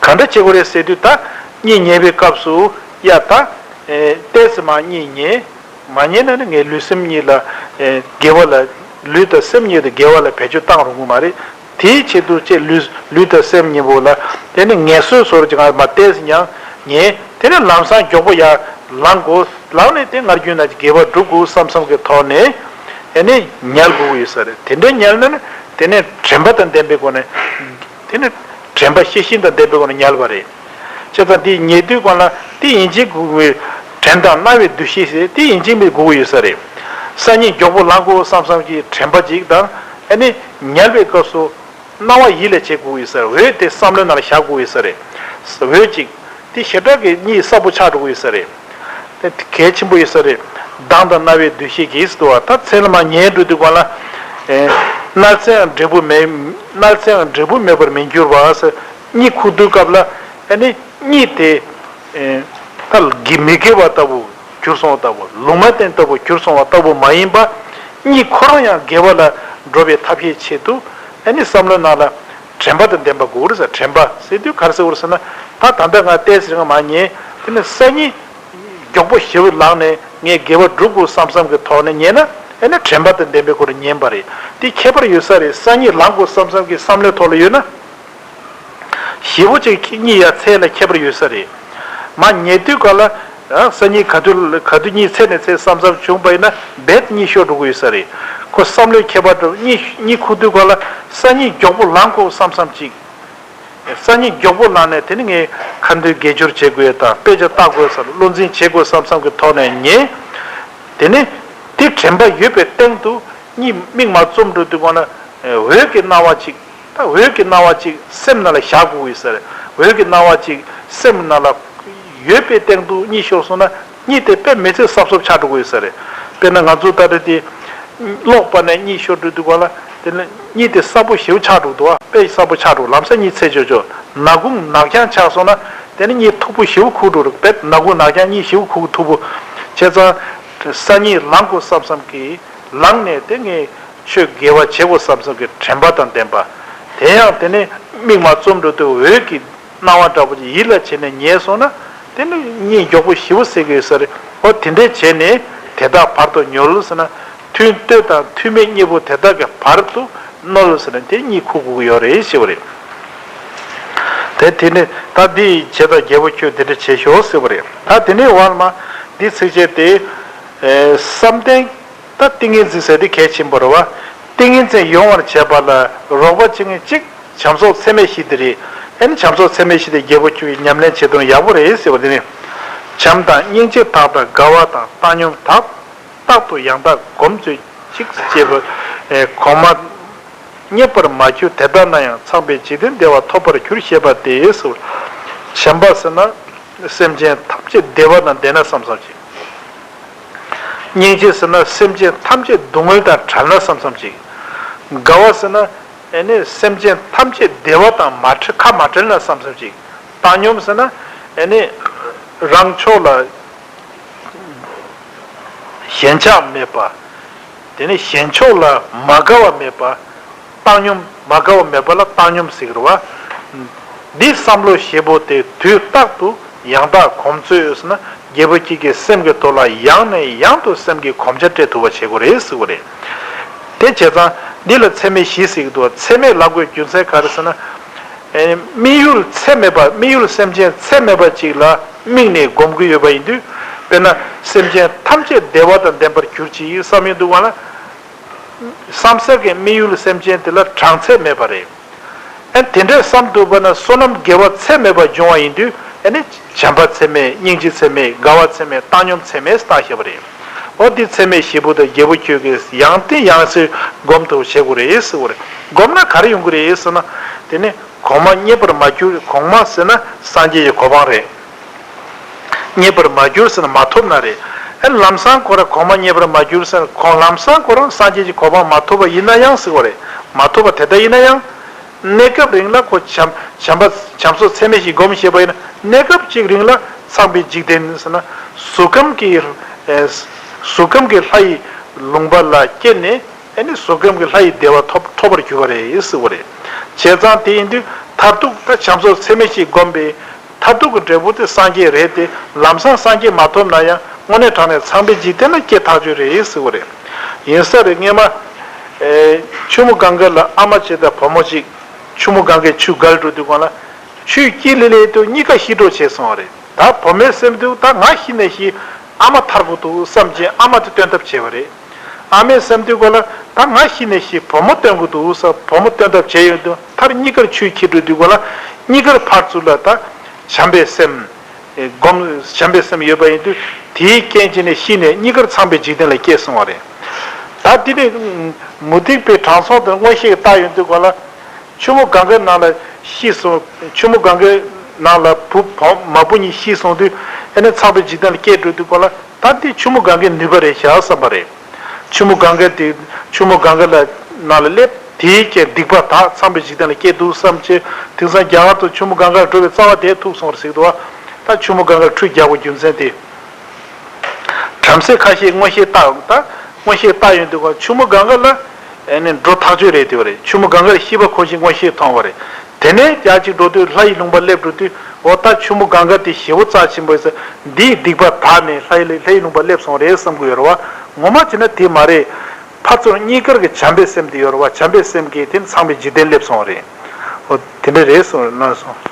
གང་འདྲ་བྱེད་དགོས་རེད་ཟེར་དུས་ད་གཉིད་ཉལ་བའི་སྐབས་སུ་ཡ་ད་ཏོག་ཙམ་མར་གཉིད་ཉལ། མ་ཉལ་ན་ནི་ངའི་ལུས་སེམས་གཉིས་ལ་ཨེ་དགེ་བ་ལ་ལུས་དང་སེམས་གཉིས་དང་དགེ་བ་ལ་བེད་སྤྱོད་བཏང་རུང་གི་མ་རེད། དེའི་ཆེད་དུ་ཅེས་ལུས་ལུས་དང་སེམས་གཉིས་པོ་ལ་དེ་ནི་ངལ་གསོའི་ཟོར་གྱི་ངང་མ་བལྟས་ཡང་ཉལ། དེ་ནི་ལམ་སང་མགྱོགས་པོ་ཡར་ལངས་དགོས། ལངས་ནས་དེ་སྔར་རྒྱུན་ན་དགེ་བ་སྒྲུབ་དགོས་བསམ་བསམ་གྱི་ཐོག་ནས་ཨེ་ནི་ཉལ་དགོས་ཀྱི་ཡོད་ས་རེད། དེ་འདྲའི་ཉལ་ན་ནི་དེ་ནི་དྲན་པ་དང་ལྡན་པའི་སྒོ་ནས་དེ་ནི་དྲན་པ་ཤེས་བཞིན་དང་ལྡན་པའི་སྒོ་ནས་ཉལ་བ་རེད། བྱས་ཙང་དེ་ཉལ་དུས་སྒང་ལ་དེ་ཡིན་གཅིག་དགོས་པའི་དྲན་དང་སྣང་བའི་འདུ་ཤེས་ཟེར་དེ་ཡིན་གཅིག་མིན་དགོས་ཀྱི་ཡོད་ས་རེད། སང་ཉིན་མགྱོགས་པོ་ལངས་དགོས་བསམ་བསམ་གྱི་དྲན་པ་ཅིག་དང་ཨ་ནི་ཉལ་བའི་སྐབས་སུ་སྣང་བ་ཡིད་ལ་བྱེད་དགོས་ཀྱི་ཡོད་ས་རེད། འོད་དེ་བསམ་བློའི་ནང་ལ་བཞག་དགོས་ཀྱི་ཡོད་ས་རེད། འོད་ཅིག་དེ་ཞེ་དྲག་གི་གཉིད་སྲབ་པོ་ཆགས་འགྲོ་གི་ཡོད་ས་རེད། དེ་གལ་ཆེན་པོ་ཡོད་ས་རེད། མདངས་དང་རྣ་བའི་འདུ་ཤེས་ཀྱིས་ཟེར་བ་ད་མཚན་ལ་མར་ཉལ་འགྲོ་དུས་སྒང་ལ། ཨེ། གནས་ཚེའང་འབྲས་བུ་མེད། གནས་ཚེའང་འབྲས་བུ་མེད་པར་མི་འགྱུར་བ་ཟེར། གཉིད་ཁུག་དུས་སྐབས་ལ་ཨ་ནི་གཉིད་དེ། ཨེ། ད་དགེ་མི་དགེ་བ་ལྟ་བུ་གྱུར་སོང་བ་ལྟ་བུ་ལུང་མ་བསྟན་ལྟ་བུ་གྱུར་སོང་བ་ལྟ་བུ་མ་ཡིན་པ། གཉིད་ཁོ་རང་ཡང་དགེ་བ་ལ་འགྲོ་བའི་ཐབས་ཤེས་ཆེད་དུ་ཨ་ནི་བསམ་བློའི་ནང་ལ་དྲན་པ་དང་ལྡན་པ་དགོས་རེད་ཟེར། དྲན་པ་ཟེར་དུས་ག་རེ་ཟེར་དགོས་རེད་ཟེར་ན་ད་ད་ལྟ་ང་ཏོག་ཙམ་རིང་མར་ཉལ། དེ་ནས་སང་ཉིན། མགྱོགས་པོ་ཞེ་པོ་ལངས་ནས་ངས་དགེ་བ་སྒྲུབ་དགོས་བསམ་བསམ་གྱི་ཐོག་ནས་ཉལ་ན་ཨེ་ནི་དྲན་པ་དང་ལྡན་པའི་སྒོ་ནས་ཉན་པ་རེད། དེ་ཁྱད་པར་ཡོད་ས་རེད། སང་ཉིན་ལངས་དགོས་བསམ་བསམ་གྱི་བསམ་བློའི་ཐོག་ལ་ཡོད་ན། ཞེ་པོ་ཅིག་གཉིད་ཡར་འཚལ་ལ་ཁྱད་པར་ཡོད་ས་རེད། མར་ཉལ་དུས་ག་ལ། ཨ། སང་ཉིན་ག་དུས་ག་དུས་གཉིད་སད་ནས་སད་བསམ་བསམ་བྱུང་བ་ཡིན་ན་རྦད་གཉིད་ཤོར་འགྲོ་གི་ཡོད་ས་རེད། ཁོ་བསམ་བློའི་ཁྱད་པར་འགྲོ། གཉིད་གཉིད་ཁུག་དུས་ག་ལ་སང་ཉིན་མགྱོགས་པོ་ལངས་དགོས་བསམ་བསམ་ཅིག་སང་ཉིན་མགྱོགས་པོ་ལངས་ནས་དེ་ནི་ངས་ཁ་འདོན་དགེ་སྦྱོར་བྱེད་དགོས་དང་དཔེ་ཆ་ལྟ་དགོས་སམ་བློ་འཛིན་བྱེད་དགོས་བསམ་བསམ་གྱི་ཐོག་ནས་ཉལ། དེ་ནི་དེ་དྲན་པ་ཡོད་པའི་སྟེང་དུ་གཉིད་མིག་མ་བཙུམ་འགྲོ་དུས་ག་ན་འོད་ཀྱི་སྣང་བ་ཅིག་ད་འོད་ཀྱི་སྣང་བ་ཅིག་སེམས་ནང་ལ་བཞག་དགོས་ཀྱི་ཡོད་ས་རེད། འོད་ཀྱི་སྣང་བ་ཅིག་སེམས་ནང་ལ་ཡོད་པའི་སྟེང་དུ་གཉིད་ཤོར་སོང་ན་གཉིད་དེ་དཔེ་མི་སྲིད་གཟབ་གཟབ་ཆགས་འགྲོ་གི་ཡོད་ས་རེད། དཔེར་ན་ང་ཚོ་ད་ལྟ་དེ་ཀློག་པ་ནས་གཉིད་ཤོར་འགྲོ་དུས་ག་ལ་དེ་ནི་གཉིད་དེ་གཟབ་པོ་ཞེ་པོ་ཆགས་འགྲོ་འདུག་བ། དཔེ་གཟབ་པོ་ཆགས་འགྲོ། ལམ་སང་གཉིད་སད་ཆོག་ཆོག་ནག་ཁུང་ནག་རྐྱང་ཆགས་སོང་ན་དེ་ནི་གཉིད་མཐུག་པོ་ཞེ་པོ་ཁུག་འགྲོ་རེད། དཔེ་ནག་ཁུང་ནག་རྐྱང་གཉིད་ཞེ་པོ་ཁུག་མཐུག་པོ། བྱས་ཙང་སང་ཉིན་ལངས་དགོས་བསམ་བསམ་གྱིས་ལངས་ནས་དེ་ངས་ཆོས་དགེ་བ་བྱེད་དགོས་བསམ་བསམ་གྱི་དྲན་པ་དང་ལྡན་པ། དེ་ཡང་དེ་ནས་མིག་མ་བཙུམ་འགྲོ་དུས་འོད་ཀྱི་སྣང་བ་འདྲ་པོ་ཅིག་ཡིད་ལ་བྱས་ནས་ཉལ་སོང་ན་དེ་ནི་གཉིད་མགྱོགས་པོ་ཞེ་པོ་སད་ཀྱི་ཡོད་ས་རེད། འོ་དེ་འདྲས་བྱས་ནས་དེ་དག་བར་དུ་ཉོལ་ཟེར་ན་མཐུན་གཏོད་དང་མཐུན་མེད་གཉིས་པོ་དེ་དག་གི་བར་དུ་ཉོལ་ཟེར་ན་དེ་གཉིད་ཁུག་དགོས་ཀྱི་ཡོད་རེད་ཞེས་པ་རེད། དེ་དེ་ནི་ད་འདི་བྱས་ཙང་རྒྱལ་པོ་ཁྱོད་དེ་འདྲ་བྱེད་ཤོག་ཟེར་བ་རེད། ད་དེ་ནས་བར་མ་འདི་ཚིགས་བཅད་དེ། ཨེ། བསམ་གཏན་ད་ཏིང་ངེ་འཛིན་ཟེར་དེ་གལ་ཆེན་པོ་རེད་བ། ཏིང་ངེ་འཛིན་ཡོང་བར་བྱེད་པ་ལ་རོགས་པ་བྱེད་མཁན་གཅིག་བྱམས་སོགས་ཚད་མེད་བཞི་དེ་རེད། ཨེ་ནི་བྱམས་སོགས་ཚད་མེད་བཞི་དེ་རྒྱལ་པོ་ཁྱོད་ཀྱིས་ཉམས་ལེན་བྱེད་སྟངས་ཡག་པོ་རེད་ཟེར་བ་དེ་ནི། བྱམས་དང་སྙིང་རྗེ་དག་དང་དགའ་བ་དང་བཏང་སྙོམས་དག་རྟག་ཏུ་ཡང་དག་སྒོམ་མཛོད་ཅིག་ཅེས་པ། ཨེ། གོང་མ་མཉེས་པར་མ་གྱུར་དེ་ལྟ་ན་ཡང་། ཚངས་པའི་འཇིག་རྟེན་བདེ་བ་ཐོབ་པར་འགྱུར་ཞེས་པ་སྟེ་ཟེར། བྱམས་པ་ཟེར་ན་སེམས་ཅན་ཐམས་ཅད་བདེ་བ་དང་ལྡན་ན་བསམ་བསམ་བྱེད། སྙིང་རྗེ་ཟེར་ན་སེམས་ཅན་ཐམས་ཅད་སྡུག་བསྔལ་དང་བྲལ་ན་བསམ་བསམ་བྱེད། དགའ་བ་ཟེར་ན་ཨེ་ནི་སེམས་ཅན་ཐམས་ཅད་བདེ་བ་དང་མ་བྲལ་ཁ་མ་བྲལ་ན་བསམ་བསམ་བྱེད། བཏང་སྙོམས་ཟེར་ན་ཨེ་ནི་རང་ཕྱོགས་ལ་ཞེན་ཆགས་མེད་པ། དེ་ནས་གཞན་ཕྱོགས་ལ་མ་དགའ་བ་མེད་པ། བཏང་སྙོམས་མ་དགའ་བ་མེད་པ་ལ་བཏང་སྙོམས་ཟེར་གི་རེད་བ། འདི་བསམ་བློ་ཞེ་པོ་དེ་དུས་རྟག་ཏུ་ཡང་དག་གོམས་ཚོད་ཟེར་ན་རྒྱལ་པོ་ཁྱེད་ཀྱི་སེམས་ཀྱི་ཐོག་ལ་ཡང་ནས་ཡང་དུ་སེམས་ཀྱི་གོམས་ཆ་སྤྲད་ཐུབ་པ་བྱེད་དགོས་རེད་ཟེར་གི་རེད། དེ་བྱས་ཙང་འདི་ལ་ཚད་མེད་བཞི་ཟེར་གི་འདུག་ཚད་མེད་ལབ་དགོས་རྒྱུ་མཚན་ག་རེ་ཟེར་ན། ཨེ། དམིགས་ཡུལ་ཚད་མེད་པ། དམིགས་ཡུལ་སེམས་ཅན་ཚད་མེད་པ་ཅིག་ལ་དམིགས་ནས་སྒོམ་གྱི་ཡོད་པ་ཡིན་དུས། དཔེར་ན་སེམས་ཅན་ཐམས་ཅད་བདེ་བ་དང་ལྡན་པར་གྱུར་ཅིག་བསམ་ཡོང་དུས་ག་ལ། བསམ་གཏན་གྱི་དམིགས་ཡུལ་སེམས་ཅན་དེ་ལ་གྲངས་ཚད་མེད་པ་རེད། ཨེ། དེ་འདྲས་བསམ་ཐུབ་པ་ན་བསོད་ནམས་དགེ་བ་ཚད་མེད་པ་འབྱུང་བ་ཡིན་དུས། ཨེ་ནི་བྱམས་པ་ཚད་མེད། སྙིང་རྗེ་ཚད་མེད། དགའ་བ་ཚད་མེད། བཏང་སྙོམས་ཚད་མེད་བཏགས་བཞག་པ་རེད། འོ་འདི་ཚད་མེད་བཞི་པོ་དེ་རྒྱལ་པོ་ཁྱོད་ཀྱིས་ཡང་ཏིག་ཡང་སེ་སྒོམ་ཐུབ་བྱེད་དགོས་རེད་ཟེར་བ་རེད། སྒོམ་ན་ག་རེ་ཡོང་གི་རེད་ཟེར་ན། དེ་ནི་གོང་མ་མཉེས་པར་མ་གྱུར། གོང་མ་ཟེར་ན་སངས་རྒྱས་ཀྱི་གོ་འཕང་རེད། མཉེས་པར་མ་གྱུར་ཟེར་ན་མ་ཐོབ་ན་རེད། ཨེ། ལམ་སང་ཁོ་རང་གོང་མ་མཉེས་པར་མ་གྱུར་ཟེར་ན་ཁོང་ལམ་སང་ཁོ་རང་སངས་རྒྱས་ཀྱི་གོ་འཕང་མ་ཐོབ་པ་ཡིན་ན་ཡང་ཟེར་བ་རེད། མ་ཐོབ་པ་དེ་ལྟ་ཡིན་ན་ཡང་། གནས་སྐབས་རིང་ལ་ཁོ་བྱམས་བྱམས་པ་བྱམས་སོགས་ཚད་མེད་བཞི་སྒོམ་ཤེས་པ་ཡིན་ན། གནས་སྐབས་གཅིག་རིང་ལ་ཚངས་པའི་འཇིག་རྟེན་ཟེར་ན་གཟུགས་ཁམས་ཀྱི། ཨེ། གཟུགས་ཁམས་ཀྱི་ལྷ་ཡི་ལུང་པ་ལ་སྐྱེས་ནས། ཨེ་ནི་གཟུགས་ཁམས་ཀྱི་ལྷ་ཡི་བདེ་བ་ཐོབ་ཐོབ་པར་གྱུར་པ་རེད་ཟེར་བ་རེད། བྱས་ཙང་དེ་ཡིན་དུས་མཐར་ཐུག་ད་བྱམས་སོགས་ཚད་མེད་བཞི་སྒོམ་པའི་མཐར་ཐུག་གི་འབྲས་བུ་དེ་སངས་རྒྱས་རེད་དེ། ལམ་སང་སངས་རྒྱས་མ་ཐོབ་ན་ཡང་དངོས་གནས་དྲང་གནས་ཚངས་པའི་འཇིག་རྟེན་ལ་སྐྱེ་ཐག་ཆོད་རེད་ཟེར་བ་རེད། ཡིན་ས་རེད། སྔས་མ། ཨེ། ཆུ་མོ་གངྒཱ་ལ་ཨ་མ་གཅིག་དང་བུ་མོ་གཅིག་ཆུ་མོ་གངྒཱའི་ཆུ་བརྒལ་འགྲོ་དུས་གང་ལ། ཆུའི་དཀྱིལ་ལ་སླེབས་དུས་གཉིས་ཀ་ཤི་འགྲོ་བྱས་སོང་བ་རེད། ད་བུ་མོའི་སེམས་དུ་ད་ང་ཤི་ནས་ཤི། ཨ་མ་ཐར་དགོས་འདུག་བསམ་བྱས་ཨ་མ་དེ་བཏོན་ཐབས་བྱས་པ་རེད། ཨ་མའི་སེམས་དུ་གང་ལ་ད་ང་ཤི་ནས་ཤི་བུ་མོ་བཏོན་དགོས་འདུག་བསམ་བུ་མོ་བཏོན་ཐབས་བྱས་ཡོང་དུས་མཐར་གཉིས་ཀར་ཆུའི་ཁྱི་འགྲོ་དུས་གང་ལ་གཉིས་ཀར་ཕར་ཚུར་ལ་ད་བྱམས་པའི་སེམས། སྒོམ་བྱམས་པའི་སེམས་ཡོད་པ་ཡིན་དུས་དེའི་རྐྱེན་བྱས་ནས་ཤི་ནས་གཉིས་ཀར་ཚངས་པའི་འཇིག་རྟེན་ལ་སྐྱེས་སོང་བ་རེད། ད་དེ་ནས་མུ་སྟེགས་པའི་དྲང་སྲོང་དེ་མངོན་ཤེས་ཀྱིས་བལྟ་ཡོང་དུས་གང་ལ། ཆུ་མོ་གངྒཱའི་ནང་ལ་ཤི་སོང་། ཆུ་མོ་གངྒཱའི་ནང་ལ་བུ་བུ་མ་བུ་གཉིས་ཤི་སོང་དུས་ཨེ་ནི་ཚངས་པའི་འཇིག་རྟེན་ལ་སྐྱེས་འགྲོ་དུས་གང་ལ་ད་འདི་ཆུ་མོ་གངྒཱའི་ནུས་པ་རེད་བཞག་བསམ་པ་རེད། ཆུ་མོ་གངྒཱ་དེ་ཆུ་མོ་གངྒཱ་ལ་ནང་ལ་སླེབས། དེའི་རྐྱེན་སྡིག་པ་དག་ཚངས་པའི་འཇིག་རྟེན་ལ་སྐྱེས་འདུག་བསམ་བྱས། དེང་སང་རྒྱ་གར་དུ་ཆུ་མོ་གངྒཱ་འགྲོ་བའི་རྩ་བ་དེ་ཐུག་སོང་རེད་ཟེར་གི་འདུག་བ། ད་ཆུ་མོ་གངྒཱ་ཁྲུས་རྒྱག་དགོས་རྒྱུ་མཚན་དེ། བྲམ་ཟེ་ཁ་ཤས་མངོན་ཤེས་བཏང་ད་མངོན་ཤེས་བཏང་ཡོང་དུས་གང་ཆུ་མོ་གངྒཱ་ལ་ཨེ་ནི་འགྲོ་ཐག་ཆོད་རེད་དེ་བ་རེད། ཆུ་མོ་གངྒཱ་ལ་ཤི་བ་ཁོ་ཞིག་མངོན་ཤེས་མཐོང་བ་རེད། དེ་ནས་རྒྱ་གཅིག་འགྲོ་དུས་ལྷ་ཡི་ལུང་པ་སླེབས་འགྲོ་དུས་འོ་ད་ཆུ་མོ་གངྒཱ་དེ་ཞེ་བོ་རྩ་ཆེན་པོ་ཡིན་ས། འདིའི་སྡིག་པ་དག་ནས་ལྷ་ཡི་ལྷ་ཡི་ལུང་པ་སླེབས་སོང་རེད་བསམ་གི་ཡོད་རེད་བ། ངོ་མ་བྱས་ན་དེ་མ་རེད། ཕར་ཚུར་གཉིས་ཀར་གྱི་བྱམས་པའི་སེམས་དེ་ཡོད་རེད་བ། བྱམས་པའི་སེམས་ཀྱིས་དེ་ཚངས་པའི་འཇིག་རྟེན་སླེབས་སོང་བ་རེད། འོ་དེ་འདྲ་རེད་གསུངས་གནང་སོང་།